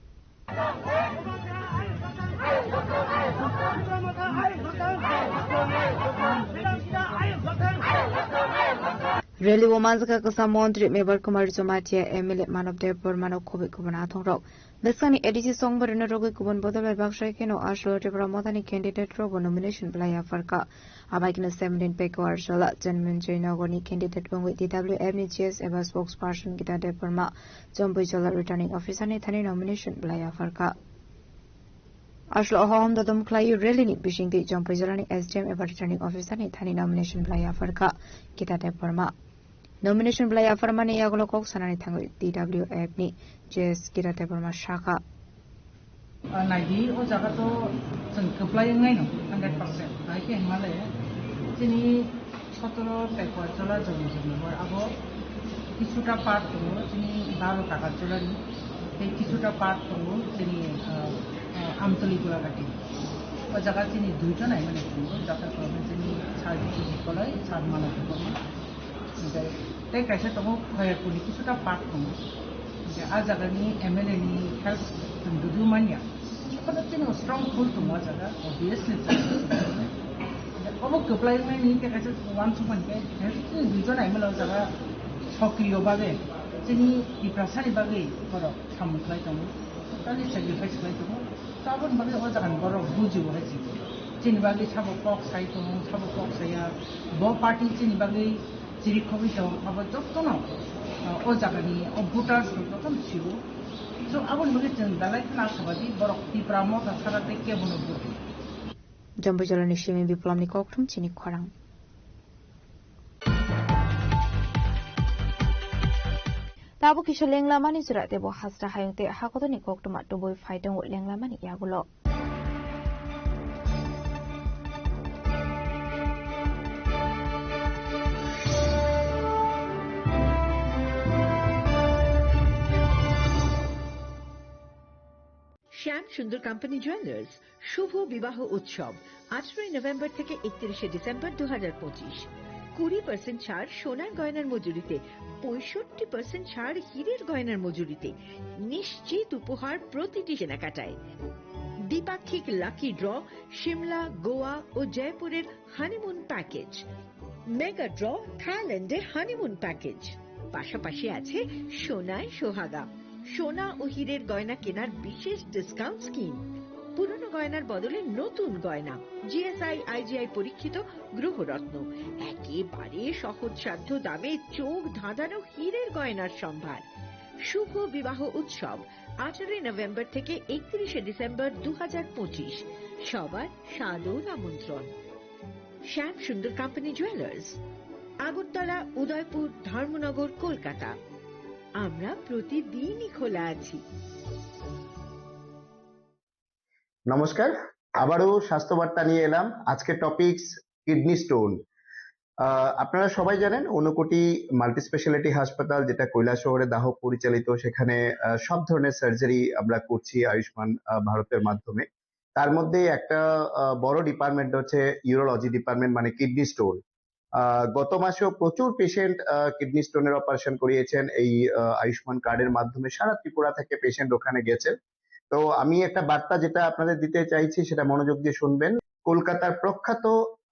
Rally o manjakha kwsa montri Mebar Kumar Jamatia, M L A Manob Debbarma no khobwi kubun athongrok. Bwskangni A D C chongbarino rwgwi kubun bodol bai baksa kheno Aslo Tripura Mothani candidate rokbo nomination belai apharkha. Abaikeno seventeen Pekar Jala Janmenjoy Nagarni candidate wngwi T W M ni G S eba spokesperson Gita Debbarma Jombui Jala returning officer ni thani nomination belai apharkha. Aslo o hohom dodom khlaiwi rally ni bisingtwi Jombui Jala ni S D M eba returning officer ni thani nomination belai apharkha Gita Debbarma. Nomination belai apharmani yagulo kok sanani thangwi T W F ni J S Gita Debbarma sakha. Ah, naidi, o jaga to chwng kwplai wngnaino hundred percent. Hai khe hwnmale chini sotoro Pekar Jala Janmenjoy Nagar abo kisuta part tongo chini baro Takarjala ni, tei kisuta part tongo chini, ah, ah, Amtoli Golagati. O jaga chini duita naimani tongo, jata kolom chini sar Bijoy Koloi, sar Mala Debbarma. Hingke tei kaisa tongo, Khoyerpurni kisuta part tongo. Hingke ah jagani M L A ni help chwng dudu manya. Kono chini strong pull tongo ah jaga, obviously. Obo kwplai wngmani tei kaisa uansukmani khe, chini duijon M L A o jaga sokriyo bagwi, chini Tiprasani bagwi borok samung khlai tongo. Totally sacrifice khlai tongo. Taboni bagwi o jagani borok bujibo hai se. Chini bagwi sabo kok sai tongo, sabo kok saya. Bo party chini bagwi chiri khogwi tongo, abo jotono, ah, o jagani, o voters no jotono sio. So, aboni bagwi chwng belai kheno ashabadi borok Tipra Motha sara tei kebono vote. Jombui Jala ni simi Biplomni kokthum chini khorang. Tabuk kisa lenglamani jora tebo hasra hayung tei hakotorni koktwma tubui phai tongo lenglamani yagulo. শ্যাম সুন্দর company jewellers শুভ বিবাহ উৎসব আঠারোই নভেম্বর থেকে একত্রিশে ডিসেম্বর দু হাজার পঁচিশ। কুড়ি পার্সেন্ট ছাড় সোনার গয়নার মজুরিতে, পঁয়ষট্টি পার্সেন্ট ছাড় হীরের গয়নার মজুরিতে, নিশ্চিত উপহার প্রতিটি কেনাকাটায়। দ্বিপাক্ষিক লাকি ড্র, সিমলা, গোয়া ও জয়পুরের হানিমুন প্যাকেজ। মেগা ড্র, থাইল্যান্ডে হানিমুন প্যাকেজ। পাশাপাশি আছে সোনায় সোহাগা, সোনা ও হীরের গয়না কেনার বিশেষ ডিসকাউন্ট স্কিম। পুরনো গয়নার বদলে নতুন গয়না, জিএসআই, আইজিআই পরীক্ষিত গ্রহরত্ন, একেবারে সহজসাধ্য দামে চোখ ধাঁধানো হীরের গয়নার সম্ভার। শুভ বিবাহ উৎসব আঠারোই নভেম্বর থেকে একত্রিশে ডিসেম্বর দু হাজার পঁচিশ। সবার সাদর আমন্ত্রণ। শ্যাম সুন্দর কোম্পানি জুয়েলার্স, আগরতলা, উদয়পুর, ধর্মনগর, কলকাতা। আমরা প্রতিদিনই খোলা আছি। নমস্কার, আবারও স্বাস্থ্য বার্তা নিয়ে এলাম। আজকে টপিকস কিডনি স্টোন। আহ, আপনারা সবাই জানেন, ঊনকোটি মাল্টি স্পেশালিটি হাসপাতাল, যেটা কৈলাসহরে দাহক পরিচালিত, সেখানে, আহ, সব ধরনের সার্জারি আমরা করছি আয়ুষ্মান, আহ, ভারতের মাধ্যমে। তার মধ্যে একটা, আহ, বড় ডিপার্টমেন্ট হচ্ছে ইউরোলজি ডিপার্টমেন্ট, মানে কিডনি স্টোন। আহ, গত মাসেও প্রচুর পেশেন্ট, আহ, কিডনি স্টোনের অপারেশন করিয়েছেন এই, আহ, আয়ুষ্মান কার্ডের মাধ্যমে। সারা ত্রিপুরা থেকে পেশেন্ট ওখানে গেছেন। তো আমি একটা বার্তা যেটা আপনাদের দিতে চাইছি, সেটা মনোযোগ দিয়ে শুনবেন। কলকাতার প্রখ্যাত,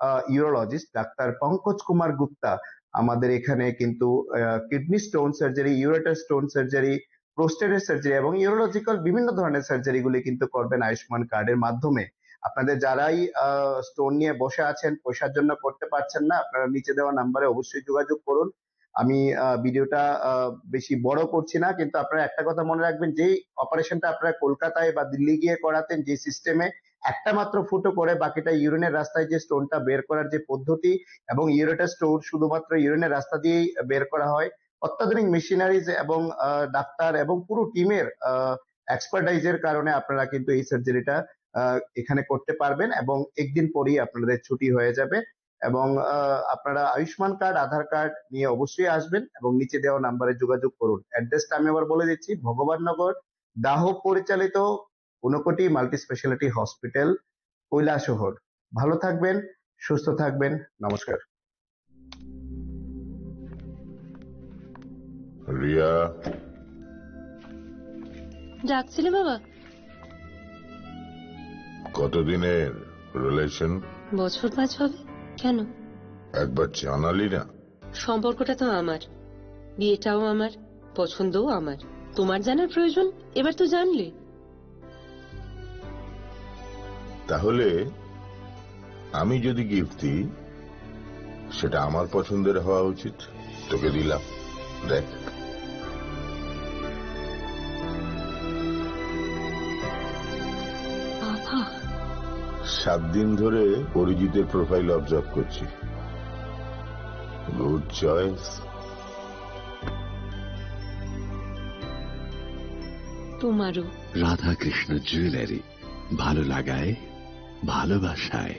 আহ, ইউরোলজিস্ট ডাক্তার পঙ্কজ কুমার গুপ্তা আমাদের এখানে কিন্তু, আহ, kidney stone surgery, ureter stone surgery, প্রোস্টেটের সার্জারি এবং ইউরোলজিক্যাল বিভিন্ন ধরনের সার্জারিগুলি কিন্তু করবেন আয়ুষ্মান কার্ডের মাধ্যমে। আপনাদের যারাই স্টোন নিয়ে বসে আছেন, পয়সার জন্য করতে পারছেন না, আপনারা নিচে দেওয়া নাম্বারে অবশ্যই যোগাযোগ করুন। আমি ভিডিওটা বেশি বড় করছি না, কিন্তু আপনারা একটা কথা মনে রাখবেন, যেই অপারেশনটা আপনারা কলকাতায় বা দিল্লি গিয়ে করাতেন, যে সিস্টেমে একটা মাত্র ফুটো করে বাকিটা ইউরিনের রাস্তায় যে স্টোনটা বের করার যে পদ্ধতি এবং ইউরেটার স্টোন শুধুমাত্র ইউরিনের রাস্তা দিয়েই বের করা হয়, অত্যাধুনিক মেশিনারিজ এবং আহ, ডাক্তার এবং পুরো টিমের এক্সপার্টাইজের কারণে আপনারা কিন্তু এই সার্জারিটা এখানে করতে পারবেন এবং একদিন পরেই আপনাদের ছুটি হয়ে যাবে। এবং আহ, আপনারা আয়ুষ্মান কার্ড, আধার কার্ড নিয়ে অবশ্যই আসবেন এবং নিচে দেওয়া নাম্বারে যোগাযোগ করুন। অ্যাড্রেসটা আমি আবার বলে দিচ্ছি, ভগবাননগর, দাহ পরিচালিত Unakoti multi speciality hospital, Kailashahar. ভালো থাকবেন, সুস্থ থাকবেন। নমস্কার। রিয়া, ডাকছিলে বাবা? কতদিনের রিলেশন? বছর পাঁচ হবে। কেন? একবার জানালি না। সম্পর্কটা তো আমার, বিয়েটাও আমার, পছন্দও আমার। তোমার জানার প্রয়োজন, এবার তো জানলে। তাহলে আমি যদি গিফট দিই, সেটা আমার পছন্দের হওয়া উচিত। তোকে দিলাম, দেখ। বাবা। সাত দিন ধরে অরিজিতের প্রোফাইল অবজার্ভ করছি। Good choice. তোমারও। রাধাকৃষ্ণ জুয়েলারি, ভালো লাগায়, ভালোবাসায়।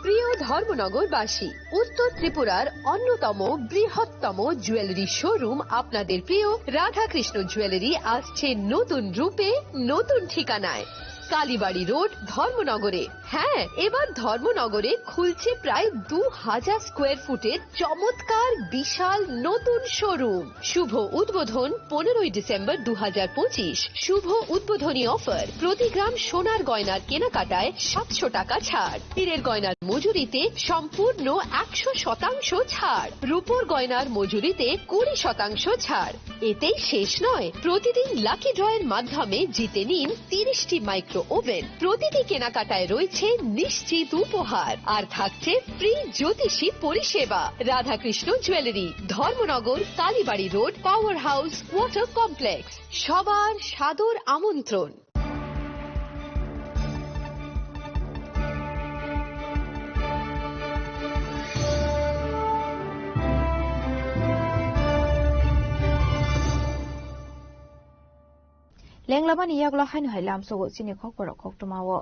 প্রিয় ধর্মনগরবাসী, উত্তর ত্রিপুরার অন্যতম বৃহত্তম জুয়েলারি শোরুম আপনাদের প্রিয় রাধাকৃষ্ণ জুয়েলারি আসছে নতুন রূপে, নতুন ঠিকানায়। কালীবাড়ি রোড, ধর্মনগরে। হ্যাঁ, এবার ধর্মনগরে খুলছে প্রায় দু হাজার স্কোয়ার ফুটের চমৎকার বিশাল নতুন শোরুম। শুভ উদ্বোধন পনেরোই ডিসেম্বর দু হাজার পঁচিশ। শুভ উদ্বোধনী অফার, প্রতি গ্রাম সোনার গয়নার কেনাকাটায় সাতশো টাকা ছাড়, হীরের গয়নার মজুরিতে সম্পূর্ণ একশো শতাংশ ছাড়, রূপোর গয়নার মজুরিতে কুড়ি শতাংশ ছাড়। এতেই শেষ নয়, প্রতিদিন লাকি ড্রয়ের মাধ্যমে জিতে নিন তিরিশটি মাইক্রো ওভেন। প্রতিটি কেনাকাটায় রয়েছে নিশ্চিত উপহার, আর থাকছে ফ্রি জ্যোতিষী পরিষেবা। Radhakrishna jewellery, Dharmanagar, Kalibari road, power house, water complex. সবার সাদর আমন্ত্রণ। Lenglamani yagulo haino hai lamsogo chini khokborok koktwmao.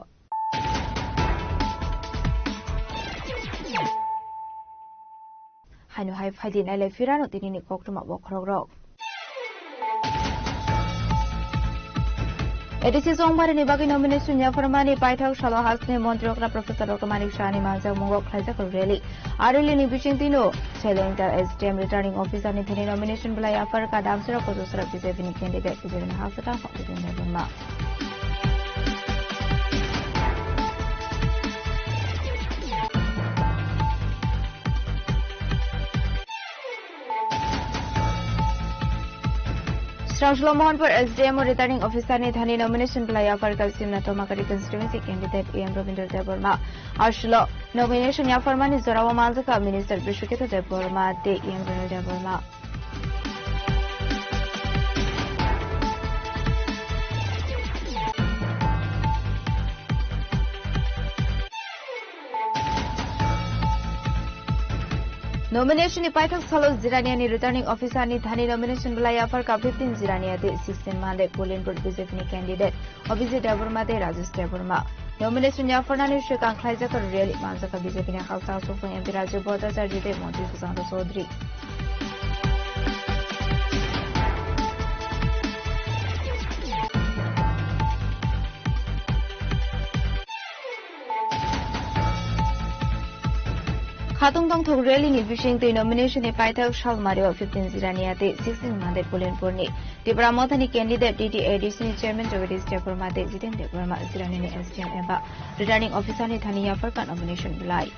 Haino hai phaidi nailai phirano tinini koktwma bokhorokrok. A D C chongbarini bagwi nomination yapharmani paithak salo hasteni montri okra Professor Doctor Manik Sahani manjakmungo khlaijak rally. A rally ni bisingtwino Sailengta S D M returning officer ni thani nomination belai yapharkha Damsora Kojosora B J P ni candidate B J P ni hasteni Jiten Debbarma. Srangsulo Mohanpur S D M o returning officer ni thani nomination belai yapharkha Simna Tomakari constituency candidate A M Rabindra Debbarma. Arsulo nomination yapharmani jorao manjakha Minister Bishwaketha Debbarma tei A M Rabindra Debbarma. Nomination ni paithak salo Jirania ni returning officer ni thani nomination belai yapharkha fifteen Jirania tei sixteen Malek Bolinpur B J P ni candidate Abhijit Debbarma tei Rajesh Debbarma. Nomination yapharnani swkang khlaijak rally manjakha B J P ni hasteni aswk M P Rajiv Bhattacharya tei Montri Sushanta Chaudhary. Khatungtongthok rally ni bisingtwi nomination ni paithak salmario fifteen Jirania tei sixteen Malek Bolinpur ni Tipra Mothani candidate T T A D C ni chairman Jagadish Debbarma tei Jiten Debbarma, Jirania ni S D M eba returning officer ni thani yapharkha nomination belai.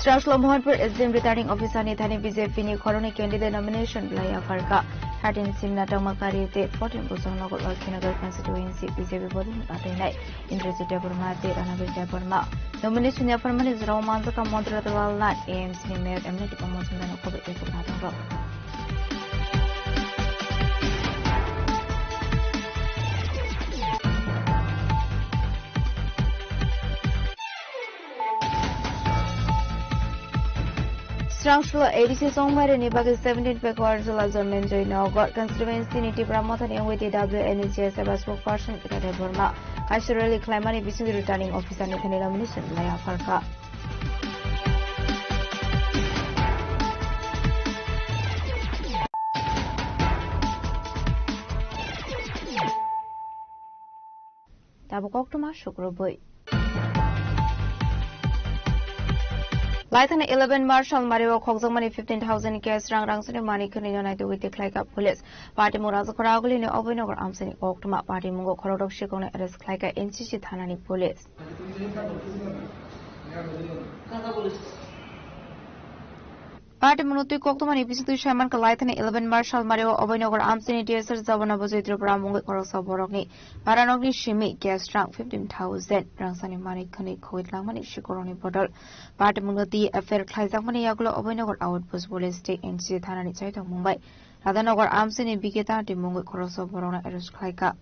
Sraslo Mohanpur S D M Returning Officer ni thani B J P ni khoroknwi candidate nomination belai yapharkha. Thirteen Simna Tongmakari tei fourteen Bujong Nagar Lakshinagar constituency B J P bodolni batainai Indrajit Debbarma tei Ranabir Debbarma. Nomination yapharmani jorao manjakha Montri Lalal Nath, A M C ni Mayor M N A Dipam Majumdar no khoboi tei kubun hathongrok. Srangsulo A D C songbaireni bagwi seventeen Pekuar Jula Jonmenjoy Nagar constituency ni Tipra Mothani wngwi T W N ni C S F spokesperson Peter Debbarma kaisa rally khlaimani bisingtwi returning officer ni thani nomination belai yapharkha. Tabuk koktwma sukrubwi. Laithani eleven March sal mario khokjakmani fifteen thousand cash rang rangsani mani khwnwi no naitugwi tikhlaikha police. Party mung Rajakhora Agulini Oboi Nagar amsini koktwma party mungo khorokdok sikongni arrest khlaikha N C C thanani police. Party munotwi koktwmani bisingtwi saiman kha laithani eleven March sal mario Oboi Nagar amsini T S R Jabana Bujui Tripura mungwi khoroksa borokni baranokni simi cash rang fifteen thousand rangsani mani khwnwi khogwi tlangmani sikorokni bodol. Party munotwi F I R khlaijakmani yagulo Oboi Nagar outpost police tei N C C thanani chaithok mungbai Radhanagar amsini B K Tanti mungwi khoroksa borokno arrest khlaikha.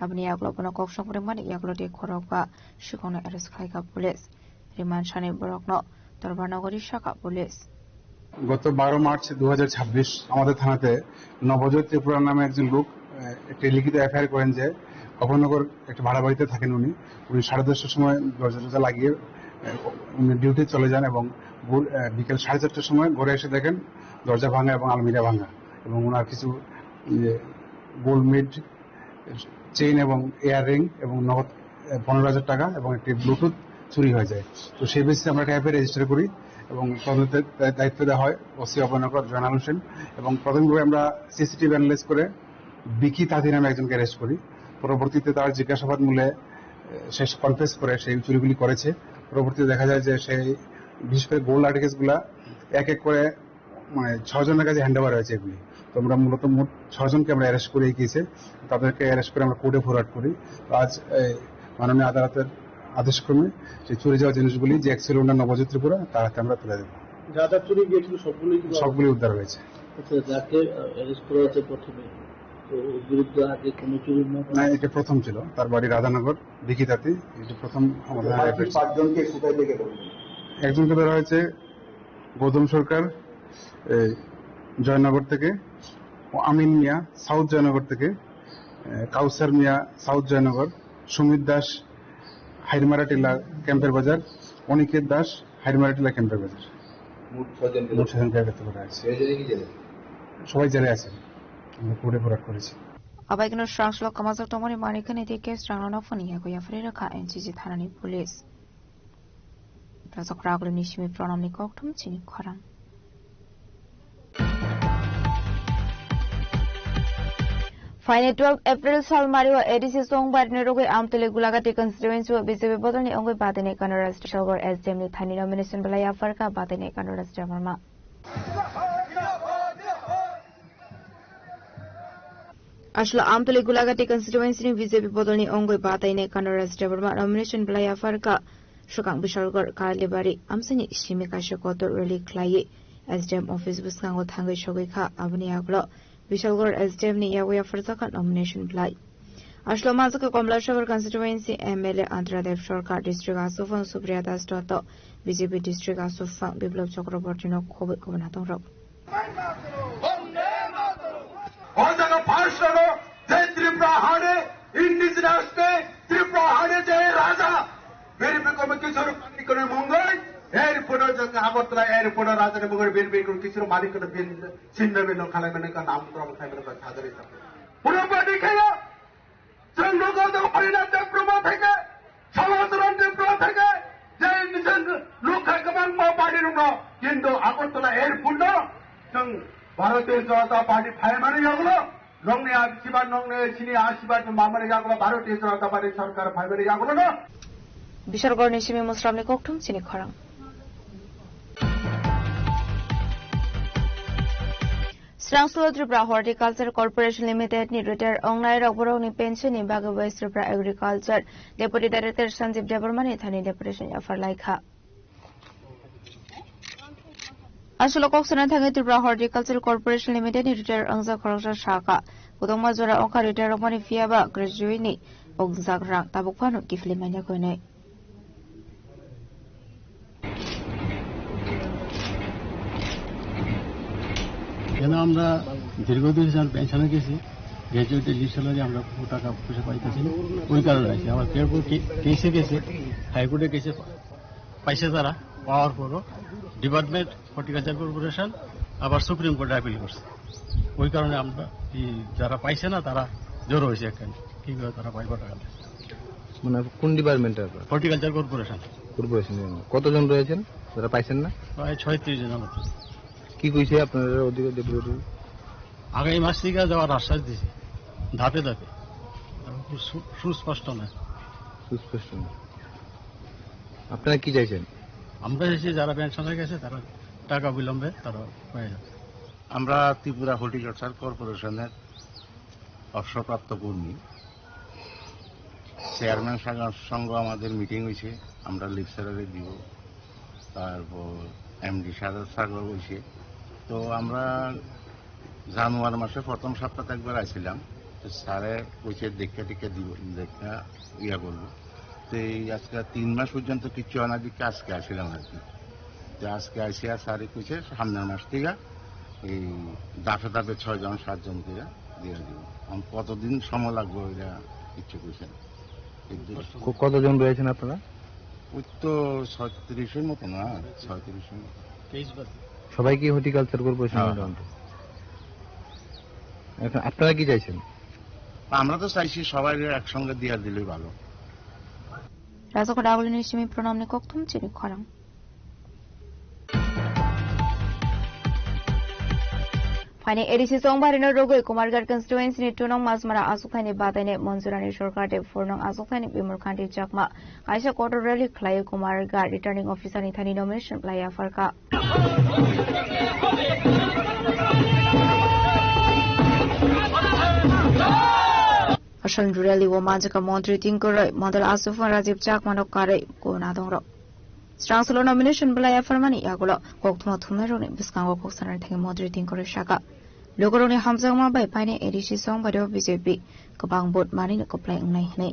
Aboni yagulo bono kok songphrengmani yagulo tei khorokba sikongno arrest khlaikha police. Remand sani borokno Dorbar Nagori sakha police. গত বারো মার্চ দু হাজার ছাব্বিশ আমাদের থানাতে নবজোৎ ত্রিপুরা নামে একজন লোক, আহ, একটি লিখিত এফআইআর করেন যে গফরনগর একটা ভাড়া বাড়িতে থাকেন উনি। উনি সাড়ে দশটার সময় দরজা টরজা লাগিয়ে, আহ, উনি ডিউটি চলে যান এবং ভোর, আহ, বিকেল সাড়ে চারটার সময় ঘরে এসে দেখেন দরজা ভাঙা এবং আলমিরা ভাঙা এবং ওনার কিছু, ইয়ে, গোল্ড মেড চেইন এবং ইয়াররিং এবং নগদ, আহ, পনেরো হাজার টাকা এবং একটি ব্লুটুথ চুরি হয়ে যায়। তো সেই বেসিসে আমরা একটা এফআইআর রেজিস্টার করি এবং তদন্তের দা-, দায়িত্ব দেওয়া হয় ওসি অভয়নগর জয়নাল হোসেন এবং প্রাথমিকভাবে আমরা সিসিটিভি অ্যানালাইজ করে বিকি তাঁতি নামে একজনকে অ্যারেস্ট করি। পরবর্তীতে তার জিজ্ঞাসাবাদ মূলে, আহ, সে কনফেস করে সেই চুরিগুলি করেছে। পরবর্তীতে দেখা যায় যে সেই বিশেষ করে গোল্ড আর্টিকেলসগুলা এক এক করে মানে ছয় জনের কাছে হ্যান্ড ওভার হয়েছে এগুলি। তো আমরা মূলত মোট ছয় জনকে আমরা অ্যারেস্ট করে এই কেসে, তাদেরকে অ্যারেস্ট করে আমরা কোর্টে ফরওয়ার্ড করি। তো আজ এই মাননীয় আদালতের আদেশক্রমে সেই চুরি যাওয়া জিনিসগুলি যে এক্স এল ওনার নবজিৎ ত্রিপুরা তার হাতে আমরা তুলে দেবো। যা যা চুরি গিয়েছিল সবগুলোই কি সবগুলি উদ্ধার হয়েছে। আচ্ছা, যাকে, আহ, অ্যারেস্ট করা হয়েছে প্রথমে, তো ওর বিরুদ্ধে আগে কোনো চুরির মামলা? না, এটা প্রথম ছিল। তার বাড়ি রাধানগর, বিকিতাতি, এটা প্রথম আমাদের থানায় বাকি অ্যারেস্ট। পাঁচজনকে কোথায় থেকে ধরলেন? একজনকে ধরা হয়েছে গৌতম সরকার, এই, জয়নগর থেকে, ও আমিন মিয়া, সাউথ জয়নগর থেকে, এ, কাউসার মিয়া, সাউথ জয়নগর, সুমিত দাস, হাইরমারা টিলা ক্যাম্পের বাজার, অনিকেত দাস, হাইরমারা টিলা ক্যাম্পের বাজার। মোট ছয়জনকে মোট ছয়জনকে গ্রেপ্তার করা হয়েছে। ছয়জনই কি জেলে? সবাই জেলে আছে, আমরা কোর্টে ফরওয়ার্ড করেছি। Abaikeno srang srok kwmajak tongmani manwi khwnwi tei case rang rokno phunui yago yaphari rwkha N C C thanani police. Rajak Ragulini simi Pranamni kokthum chini khorang. Phaini twelve April salmario A D C songbarini rogwi Amtwlwi Gulagati constituency o B J P bodolni wngwi Badaini Kandaraj Teshwar S D M ni thani nomination belai yapharkha Badaini Kandaraj Debbarma. Aswk Amtwlwi Gulagati constituency ni B J P bodolni wngwi Badaini Kandaraj Debbarma nomination belai yapharkha. Swkang Bishalgarh Kalibari amchaini simi kaisa kotor rally khlaiwi S D M office bwskango thangwi sogwi kha. Aboni yagulo Bishalgarh S D M ni yago yapharjakha nomination belai. Aswk manjakha Komlashagar constituency M L A Antara Dev Sarkar, district aswk phang Supriya Das Dotto, B J P district aswk phang Biplab Chakraborty no khobwi kubun hatongrok. O jaga first ano je Tripura hane indigenous te Tripura hane je raja beri bikome kisor pani kone mongoi airport o jaga Agartala airport o raja ne mongoi beri bikome kisor mani kone bin sinna bin khalai mane ka nam kram khalai mane ka thadari ta. Pura pani khaya. Chwng nugo Dr. Harinath Debbarma theke, Samacharan Debbarma theke, je nijor lukha kwbangma party rokno, kintu Agartala airport no chwng Bharatiya Janata Party phaimani yagulo, nongni asirbad, nongni chini asirbad mamani yagulo, Bharatiya Janata Party sarkar phaimani yagulo no. Bishalgarh ni simi Musramni kokthum chini khorang. Srangsulo Tripura Horticulture Corporation Limited ni retire wngnai rok borok ni pension ni bagwi West Tripura Agriculture Deputy Director Sanjeev Debbarma ni thani deputation yaphar lai kha. Aswk kok sana thangwi Tripura Horticulture Corporation Limited ni retire wngjak khoroksa sakha, kwbangma jora wngkha retire rokmani phiya ba graduate ni wngjak rang tabuk phano kiphilwi manya koi nai. কেন আমরা দীর্ঘদিন স্যার পেনশনে গেছি, graduate list salary আমরা কোনো টাকা পয়সা পাইতেছি না, ওই কারণে আছি। আবার কেউ কেউ কে-, কেসে গেছে, হাইকোর্টে কেসে পা-, পাইছে তারা, পাওয়ার পরও ডিপার্টমেন্ট হর্টিকালচার কর্পোরেশন আবার সুপ্রিম কোর্টে আপিল করছে। ওই কারণে আমরা এই যারা পাইছে না তারা জড়ো হয়েছে এখানে, কীভাবে তারা পাইবে টাকা। মানে কোন ডিপার্টমেন্টে আপনার? Horticulture corporation. কর্পোরেশন। কতজন রয়েছেন যারা পাইছেন না? প্রায় ছয়ত্রিশ জনের মতো। কি কইছে আপনারা ওদিকে ডেপুটি? আগামী মাস থেকে যাওয়ার আশ্বাস দিছে, ধাপে ধাপে। এখন খুব সু-, সুস্পষ্ট না। সুস্পষ্ট না। আপনারা কি চাইছেন? আমরা চাইছি যারা পেনশনে গেছে তারা টাকা অবিলম্বে তারা পেয়ে যাবে। আমরা ত্রিপুরা হর্টিকালচার কর্পোরেশনের অবসরপ্রাপ্ত কর্মী। চেয়ারম্যান সাগর সঙ্গে আমাদের মিটিং হয়েছে, আমরা লিফসারারে দিব, তারপর এমডি সাগর সাগর হয়েছে। তো আমরা জানুয়ারি মাসে প্রথম সপ্তাহে একবার আসছিলাম, তো স্যারে কইছে দেখে টেকে দিব, দেখে ইয়া করবো। তো এই আজকে তিন মাস পর্যন্ত কিচ্ছু হয় না, দেখে আজকে আসছিলাম আর কি। তো আজকে আসি আর স্যারে কইছে সামনের মাস থেকে এই দাফে দাফে ছয় জন সাত জন করে দিয়ে দিব। এখন কতদিন সময় লাগবে ওইটা কিচ্ছু কইছে না। এই দু- ক-, কতজন রয়েছেন আপনারা? ওই তো ছত্রিশের মতো না, ছয়ত্রিশের মতো। সবাই কি হর্টিকালচার কর্পোরেশন হ্যাঁ। এখন আপনারা কি চাইছেন? আমরা তো চাইছি সবাই একসঙ্গে দিয়ে দিলেই ভালো। Rajakhor Agulini simi pranamni kokthum chini khorang. Phaini A D C chongbarino rogwi Kumarghat constituency ni Tunong Masmara achukthani bataini Monjurani Sorkar de Phurnang achukthani Bimol Khanti Chakma kaisa kotor rally khlai Kumarghat returning officer ni thani nomination lai yapharkha. Asal rally o manjaka Montri Tingkoroi, Mandal Asufan Rajib Chakmano karwi kona dongrok. Srangsulo nomination belai apharmani yagulo kokthuma thumnairokni bwskango kok sanani thangwi Montri Tingkoroi saka, lugurokni hamjakma bai paini A D C song bai B J P kwbang vote manwino kwplai wngnai hwnwi.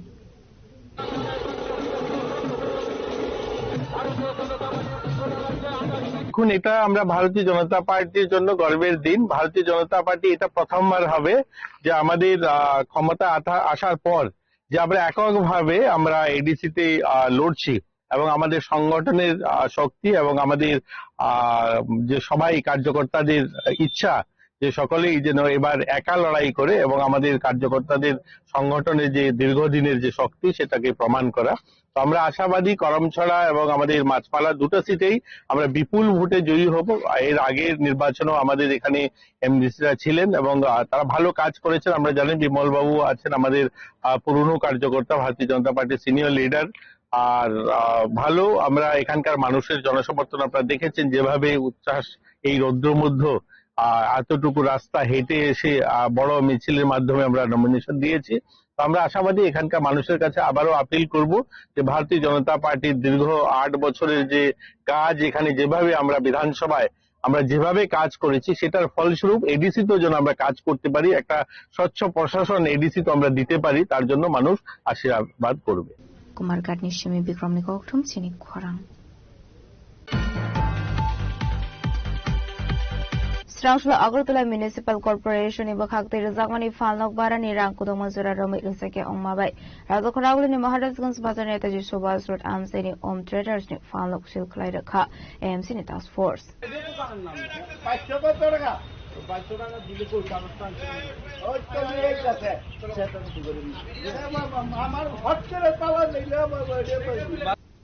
দেখুন, এটা আমরা ভারতীয় জনতা পার্টির জন্য গর্বের দিন। ভারতীয় জনতা পার্টি এটা প্রথমবার হবে যে আমাদের, আহ, ক্ষমতা আথা-, আসার পর যে আমরা এককভাবে আমরা এডিসিতে, আহ, লড়ছি এবং আমাদের সংগঠনের, আহ, শক্তি এবং আমাদের, আহ, যে সবাই কার্যকর্তাদের ইচ্ছা যে সকলেই যেন এবার একা লড়াই করে এবং আমাদের কার্যকর্তাদের সংগঠনের যে দীর্ঘদিনের যে শক্তি সেটাকে প্রমাণ করা। তো আমরা আশাবাদী করমছড়া এবং আমাদের মাছপালা দুটো সিটেই আমরা বিপুল ভোটে জয়ী হব। এর আগের নির্বাচনেও আমাদের এখানে এমডিসিরা ছিলেন এবং, আহ, তারা ভালো কাজ করেছেন। আমরা জানি বিমল বাবু আছেন আমাদের, আহ, পুরনো কার্যকর্তা, ভারতীয় জনতা পার্টির সিনিয়র লিডার। আর, আহ, ভালো আমরা এখানকার মানুষের জনসমর্থন আপনারা দেখেছেন, যেভাবে উচ্ছ্বাস এই রৌদ্র মধ্যে, আহ, এতটুকু রাস্তা হেঁটে এসে, আহ, বড় মিছিলের মাধ্যমে আমরা নমিনেশন দিয়েছি। তো আমরা আশাবাদী এখানকার মানুষের কাছে আবারও আপিল করব যে ভারতীয় জনতা পার্টির দীর্ঘ আট বছরের যে কাজ, এখানে যেভাবে আমরা বিধানসভায় আমরা যেভাবে কাজ করেছি সেটার ফলস্বরূপ এডিসি তো যেন আমরা কাজ করতে পারি, একটা স্বচ্ছ প্রশাসন এডিসি তো আমরা দিতে পারি, তার জন্য মানুষ আশীর্বাদ করবে। Kumarghatni simi Bikramni kokthum chini khorang. Srangsulo Agartala Municipal Corporation ni bwkhak twi rwjakmani phalnok barani rang kwdwkma jora romwi rwjakya wngma bai Rajakhor Agulini Maharajganj Bazar Netaji Subhash Road amchaini Om Traders ni phalnok seal khlai rwkha A M C ni task force.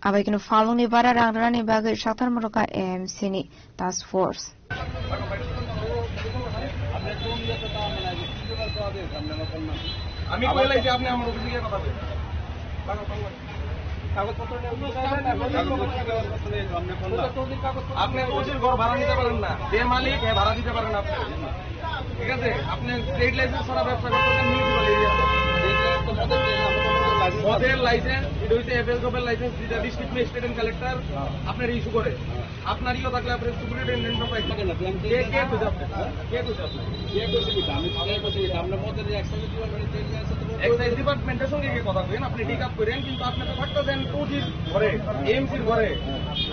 Abaikeno phalnokni bara rang rwnani bagwi sakthar mwrwkha A M C ni task force. আমি কইলাই যে আপনি আমার অফিসে গিয়ে কথা বলবেন। কাগজপত্র নিয়ে আপনি কাগজপত্র নিয়ে তো আপনি কোন না? আপনি ওসির ঘর ভাড়া নিতে পারেন না, যে মালিক, হ্যাঁ, ভাড়া দিতে পারেন না আপনি। ঠিক আছে, আপনি ট্রেড লাইসেন্স ছাড়া ব্যবসা করতেছেন মিউনিসিপ্যাল এরিয়াতে। মদের লাইসেন্স, এটা হচ্ছে এফএল শপের লাইসেন্স, যেটা ডিস্ট্রিক্ট ম্যাজিস্ট্রেট এন্ড কালেক্টর আপনার ইস্যু করে। আপনার ইয়ে থাকলে আপনি সুপারিনটেন্ডেন্ট অফ এক্সাইজ। কে, কে কইছে আপনি? কে কইছে আপনি? কে কইছে কি? আমি কে কইছে কি? আমরা মদের এক্সাইজ ডিপার্টমেন্টে ট্রেড লাইসেন্স তো এক্সাইজ ডিপার্টমেন্টের সঙ্গে গিয়ে কথা বলেন, আপনি টেক আপ করেন, কিন্তু আপনি তো থাকতেছেন টু জির ঘরে, এএমসির ঘরে।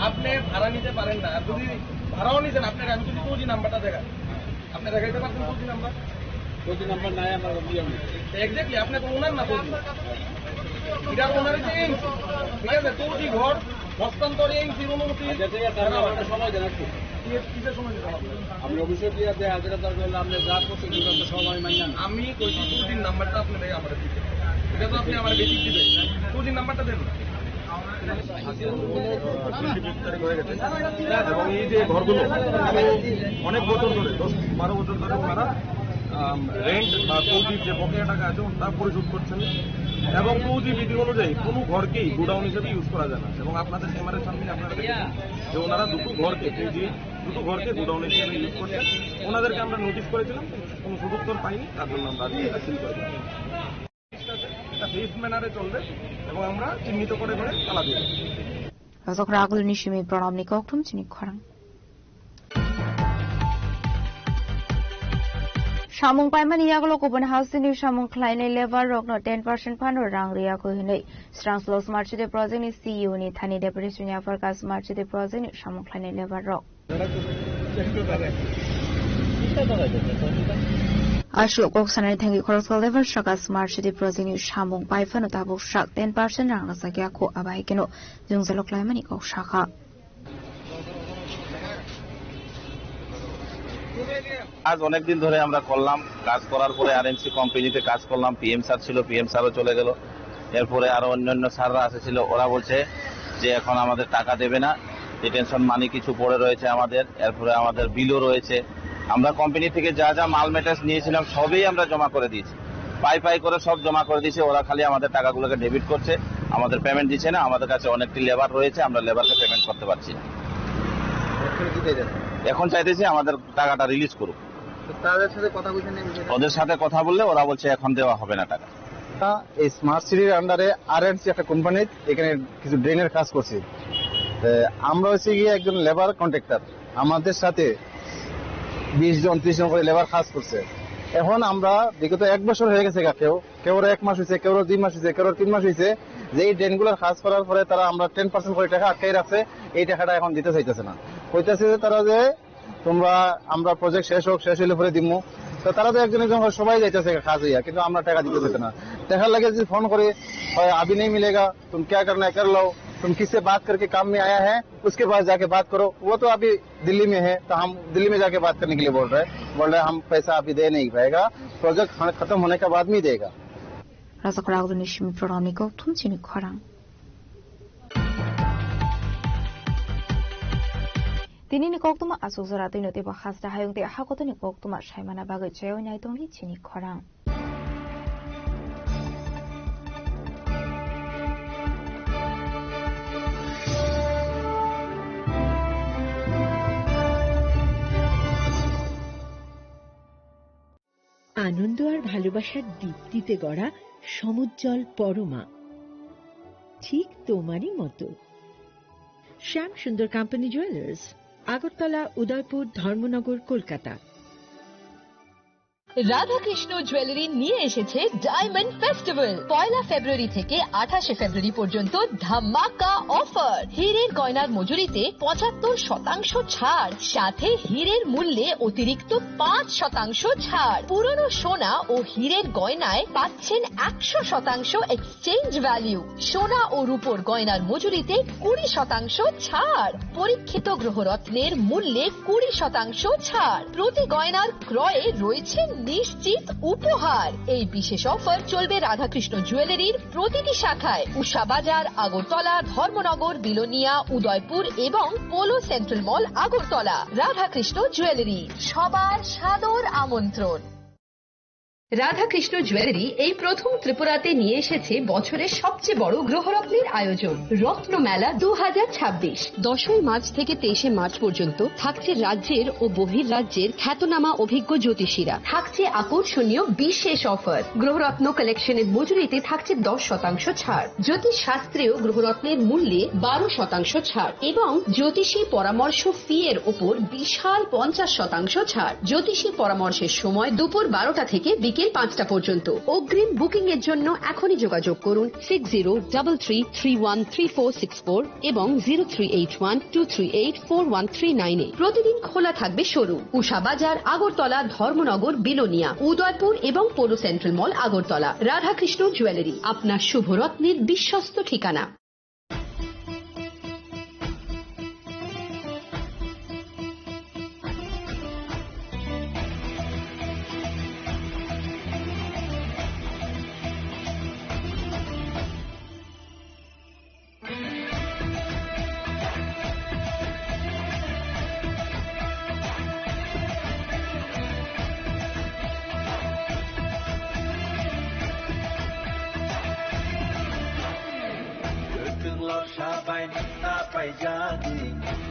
আপনি ভাড়া নিতে পারেন না। আর যদি ভাড়াও নিছেন, আপনাকে আমি যদি টু জি নাম্বারটা দেখাই, আপনি দেখাইতে পারবেন two G number? Two G number নাই আমার, ইয়ে নেই। এক্স্যাক্টলি, আপনি তো ওনার না টু জি। এটা ওনার হচ্ছে এএমসি, ঠিক আছে? টু জি ঘর হস্তান্তর এএমসির অনুমতি। আচ্ছা, ঠিক আছে, আপনি আমাকে সময় দেন একটু। কিসের, কিসের সময় দিতে হবে? আপনি অফিসে দিয়ে দেয়, হাজার হাজার করলে আপনি যা করছেন, সেটা তো সময় মান্য না। আমি কইছি টু জি নাম্বারটা আপনি দেয় আমার দিতে। এটা তো আপনি আমার বেশি দিবেন। টু জি নাম্বারটা দেন না। আজকে উনত্রিশ তারিখ হয়ে গেছে। এবং এই যে ঘরগুলো, অনেক বছর ধরে, দশ বারো বছর ধরে ওনারা, আম, রেন্ট বা টু জির যে বকেয়া টাকা আছে, তা পরিশোধ করছেন না। এবং টু জি বিধি অনুযায়ী কোনো ঘরকেই গোডাউন হিসেবে ইউজ করা যায় না। এবং আপনাদের ক্যামেরার সামনে আপনারা দেখেছেন যে ওনারা দুটো ঘরকে, টু জি দুটো ঘরকে গোডাউন হিসেবে ইউজ করছেন। ওনাদেরকে আমরা নোটিশ করেছিলাম, কোনো সদুত্তর পাইনি, তার জন্য আমরা আজকে এটা সিল করে দিলাম। এটা ফেজ ম্যানারে চলবে এবং আমরা চিহ্নিত করে করে তালা দিয়ে দেব। Rosok ragulni simi pranamni kokthum chini khorang. Samung paimani yagulo kubun hasteni samung khlainai labour rokno ten percent phano rang riya koi hinwi Srangslo Smart City Project ni C E O ni thani deputation yaphar ka Smart City Project ni samung khlainai labour rok. Aswk kok sanani thangwi khoroksa level saka Smart City Project ni samung pai phano tabuk sak ten percent rang rwjakya kho, abai keno jwngjalo klaimani kok sakha. আজ অনেক দিন ধরে আমরা করলাম, কাজ করার পরে আরএমসি কোম্পানিতে কাজ করলাম, পিএম স্যার ছিল, পিএম স্যারও চলে গেল। এরপরে আরো অন্যান্য স্যাররা এসেছিল, ওরা বলছে যে এখন আমাদের টাকা দেবে না, রিটেনশন মানি কিছু পড়ে রয়েছে আমাদের, এরপরে আমাদের বিলও রয়েছে। আমরা কোম্পানি থেকে যা যা মাল মেটেরিয়ালস নিয়েছিলাম সবই আমরা জমা করে দিয়েছি, পাই পাই করে সব জমা করে দিয়েছি। ওরা খালি আমাদের টাকাগুলোকে ডেবিট করছে, আমাদের পেমেন্ট দিচ্ছে না। আমাদের কাছে অনেকটি লেবার রয়েছে, আমরা লেবারকে পেমেন্ট করতে পারছি না। এখন কি চাইতেছেন? এখন চাইতেছি আমাদের টাকাটা রিলিজ করুক। তো তাদের সাথে কথা বলছেন এই বিষয়ে? ওদের সাথে কথা বললে ওরা বলছে এখন দেওয়া হবে না টাকা। এই স্মার্ট সিটির আন্ডারে আরএনসি একটা কোম্পানি এখানে কিছু ড্রেনের কাজ করছে। তো আমরা হচ্ছে গিয়ে একজন লেবার কন্ট্রাক্টর, আমাদের সাথে বিশ জন ত্রিশ জন করে লেবার কাজ করছে। এখন আমরা বিগত এক বছর হয়ে গেছে গা, কেউ কেউ এক মাস হয়েছে, কেউ দুই মাস হয়েছে, কেউ তিন মাস হয়েছে, যে এই ড্রেনগুলোর কাজ করার পরে তারা আমরা টেন পার্সেন্ট করে টাকা আটকাই রাখছে, এই টাকাটা এখন দিতে চাইতেছে না। কইতেছে যে তারা যে তোমরা, আমরা প্রজেক্ট শেষ হোক, শেষ হইলে পরে দিমু। তো তারা তো একজন একজন করে সবাই যাইতেছে কাজ হইয়া, কিন্তু আমরা টাকা দিতে চাইতে না। টাকার লাগে যদি ফোন করে, "अभी नहीं मिलेगा, तुम क्या करना है कर लो, तुम किससे बात करके काम में आया है, उसके पास जाके बात करो।" वो तो अभी दिल्ली में है, तो हम दिल्ली में जाके बात करने के लिए बोल रहे हैं। बोल रहे हैं, "हम पैसा अभी दे नहीं पाएगा, प्रोजेक्ट खत्म होने के बाद में ही देगा।" Rasa kwrak ni simi program ni kok thum chini khorang. Tini ni koktwma aswk jora twi no teibo hasta hayung tei hakotoni koktwma saimana bagwi chaywi nai tongdi chini khorang. আনন্দ আর ভালোবাসার দীপ্তিতে গড়া সমুজ্জ্বল পরমা, ঠিক তোমারই মতো। শ্যাম সুন্দর কোম্পানি জুয়েলার্স, আগরতলা, উদয়পুর, ধর্মনগর, কলকাতা। রাধাকৃষ্ণ জুয়েলারি নিয়ে এসেছে diamond festival. পয়লা ফেব্রুয়ারি থেকে আঠাশে ফেব্রুয়ারি পর্যন্ত ধামাকা অফার। হীরের গয়নার মজুরিতে পঁচাত্তর শতাংশ ছাড়, সাথে হীরের মূল্যে অতিরিক্ত পাঁচ শতাংশ ছাড়। পুরনো সোনা ও হীরের গয়নায় পাচ্ছেন একশো শতাংশ এক্সচেঞ্জ ভ্যালু। সোনা ও রূপোর গয়নার মজুরিতে কুড়ি শতাংশ ছাড়। পরীক্ষিত গ্রহরত্নের মূল্যে কুড়ি শতাংশ ছাড়। প্রতি গয়নার ক্রয়ে রয়েছে নিশ্চিত উপহার। এই বিশেষ অফার চলবে রাধাকৃষ্ণ জুয়েলারির প্রতিটি শাখায়, উষা বাজার, আগরতলা, ধর্মনগর, বিলোনিয়া, উদয়পুর এবং পোলো সেন্ট্রাল মল, আগরতলা। রাধাকৃষ্ণ জুয়েলারি, সবার সাদর আমন্ত্রণ। রাধাকৃষ্ণ জুয়েলারি এই প্রথম ত্রিপুরাতে নিয়ে এসেছে বছরের সবচেয়ে বড় গ্রহরত্নের আয়োজন, রত্নমেলা দু হাজার ছাব্বিশ। দশই মার্চ থেকে তেইশে মার্চ পর্যন্ত থাকছে রাজ্যের ও বহির রাজ্যের খ্যাতনামা অভিজ্ঞ জ্যোতিষীরা। থাকছে আকর্ষণীয় বিশেষ অফার। গ্রহরত্ন কালেকশনের মজুরিতে থাকছে দশ শতাংশ ছাড়। জ্যোতিষ শাস্ত্রেও গ্রহরত্নের মূল্যে বারো শতাংশ ছাড় এবং জ্যোতিষী পরামর্শ ফি এর ওপর বিশাল পঞ্চাশ শতাংশ ছাড়। জ্যোতিষী পরামর্শের সময় দুপুর বারোটা থেকে বিকেল পাঁচটা পর্যন্ত। অগ্রিম বুকিং এর জন্য এখনই যোগাযোগ করুন six zero double three three one three four six four এবং zero three eight one two three eight four one three nine এ। প্রতিদিন খোলা থাকবে শোরুম। উষা বাজার, আগরতলা, ধর্মনগর, বিলোনিয়া, উদয়পুর এবং পৌর সেন্ট্রাল মল, আগরতলা। রাধাকৃষ্ণ জুয়েলারি, আপনার শুভরত্নের বিশ্বস্ত ঠিকানা। Kwthwng lorsa bai nwng ta paijadi,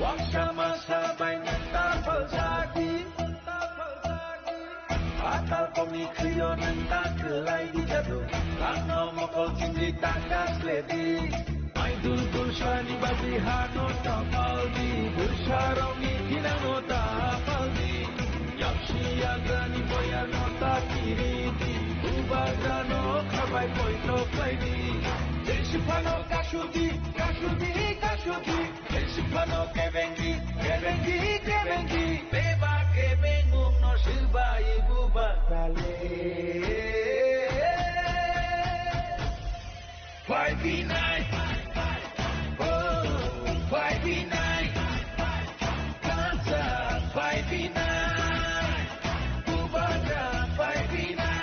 waksa masa bai nwng ta phaljadi. Atal kokni khwio nwng ta kwlai di jadu, langno mokol chingri ta kasledi. Mai dul dul sani bagwi hano ta paldi, bwsarokni thinangno ta paldi. Yapsi yagrani boyarno ta kiridi, bubagrano khabai poito khlaidi. Jesi phano kasudi, kasudi, kasudi. Jesi phano kebengi, kebengi, kebengi. Beba kebengmungno swbai bubagrale. Phaiphinai, oh, phaiphinai, kansa phaiphinai, bubagra phaiphinai.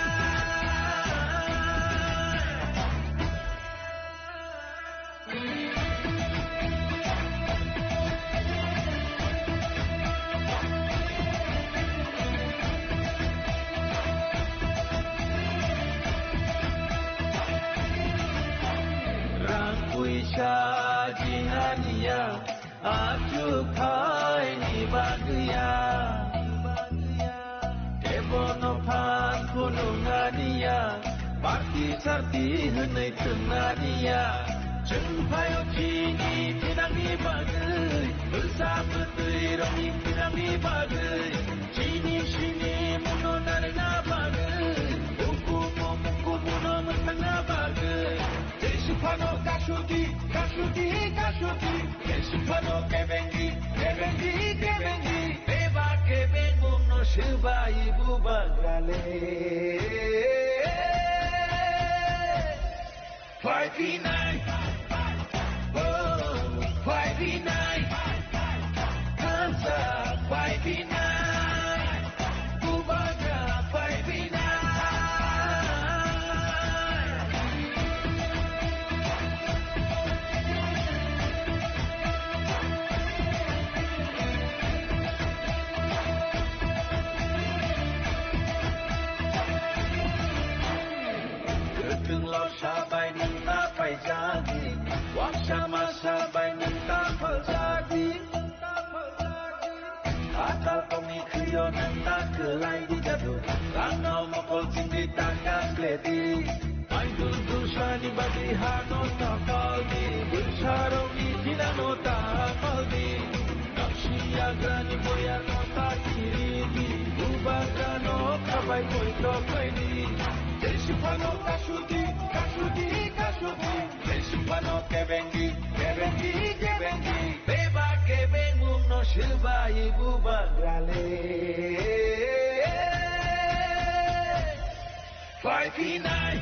Rang puisa jinganiya, achuk phaini bagwiya. Tebono phan phunuknaniya, party sarti hwnwi thwngna niya. Chwng phaio chini thinangni bagwi, bwsa bwtwi rokni thinangni bagwi, chini sini muno narwkna bagwi, bukumu bukumu no mwthangna bagwi. Jesi phano kasudi, kasudi, kasudi. Jesi phano kebengi, kebengi, kebengi. Beba kebengmungno swbai bubagrale. Phaiphinai, oh, phaiphinai. Kansa phaiphinai. Bubagra phaiphinai. Kwthwng lorsa bai nwng ta paijadi, waksa masa bai nwng ta phaljadi. Atal kokni khwio nwng ta kwlai di jadu, langno mokol chingri ta kasledi. Mai dul dul sani bagwi hano ta paldi, bwsarokni thinangno ta paldi. Kapsi yagrani boyarno ta kiridi, bubagrano khabai poito khlaidi. Jesi phano kasudi, kasudi, kasudi. Jesi phano kebengi, kebengi, kebengi. Beba kebengmungno swbai bubagrale. Phaiphinai,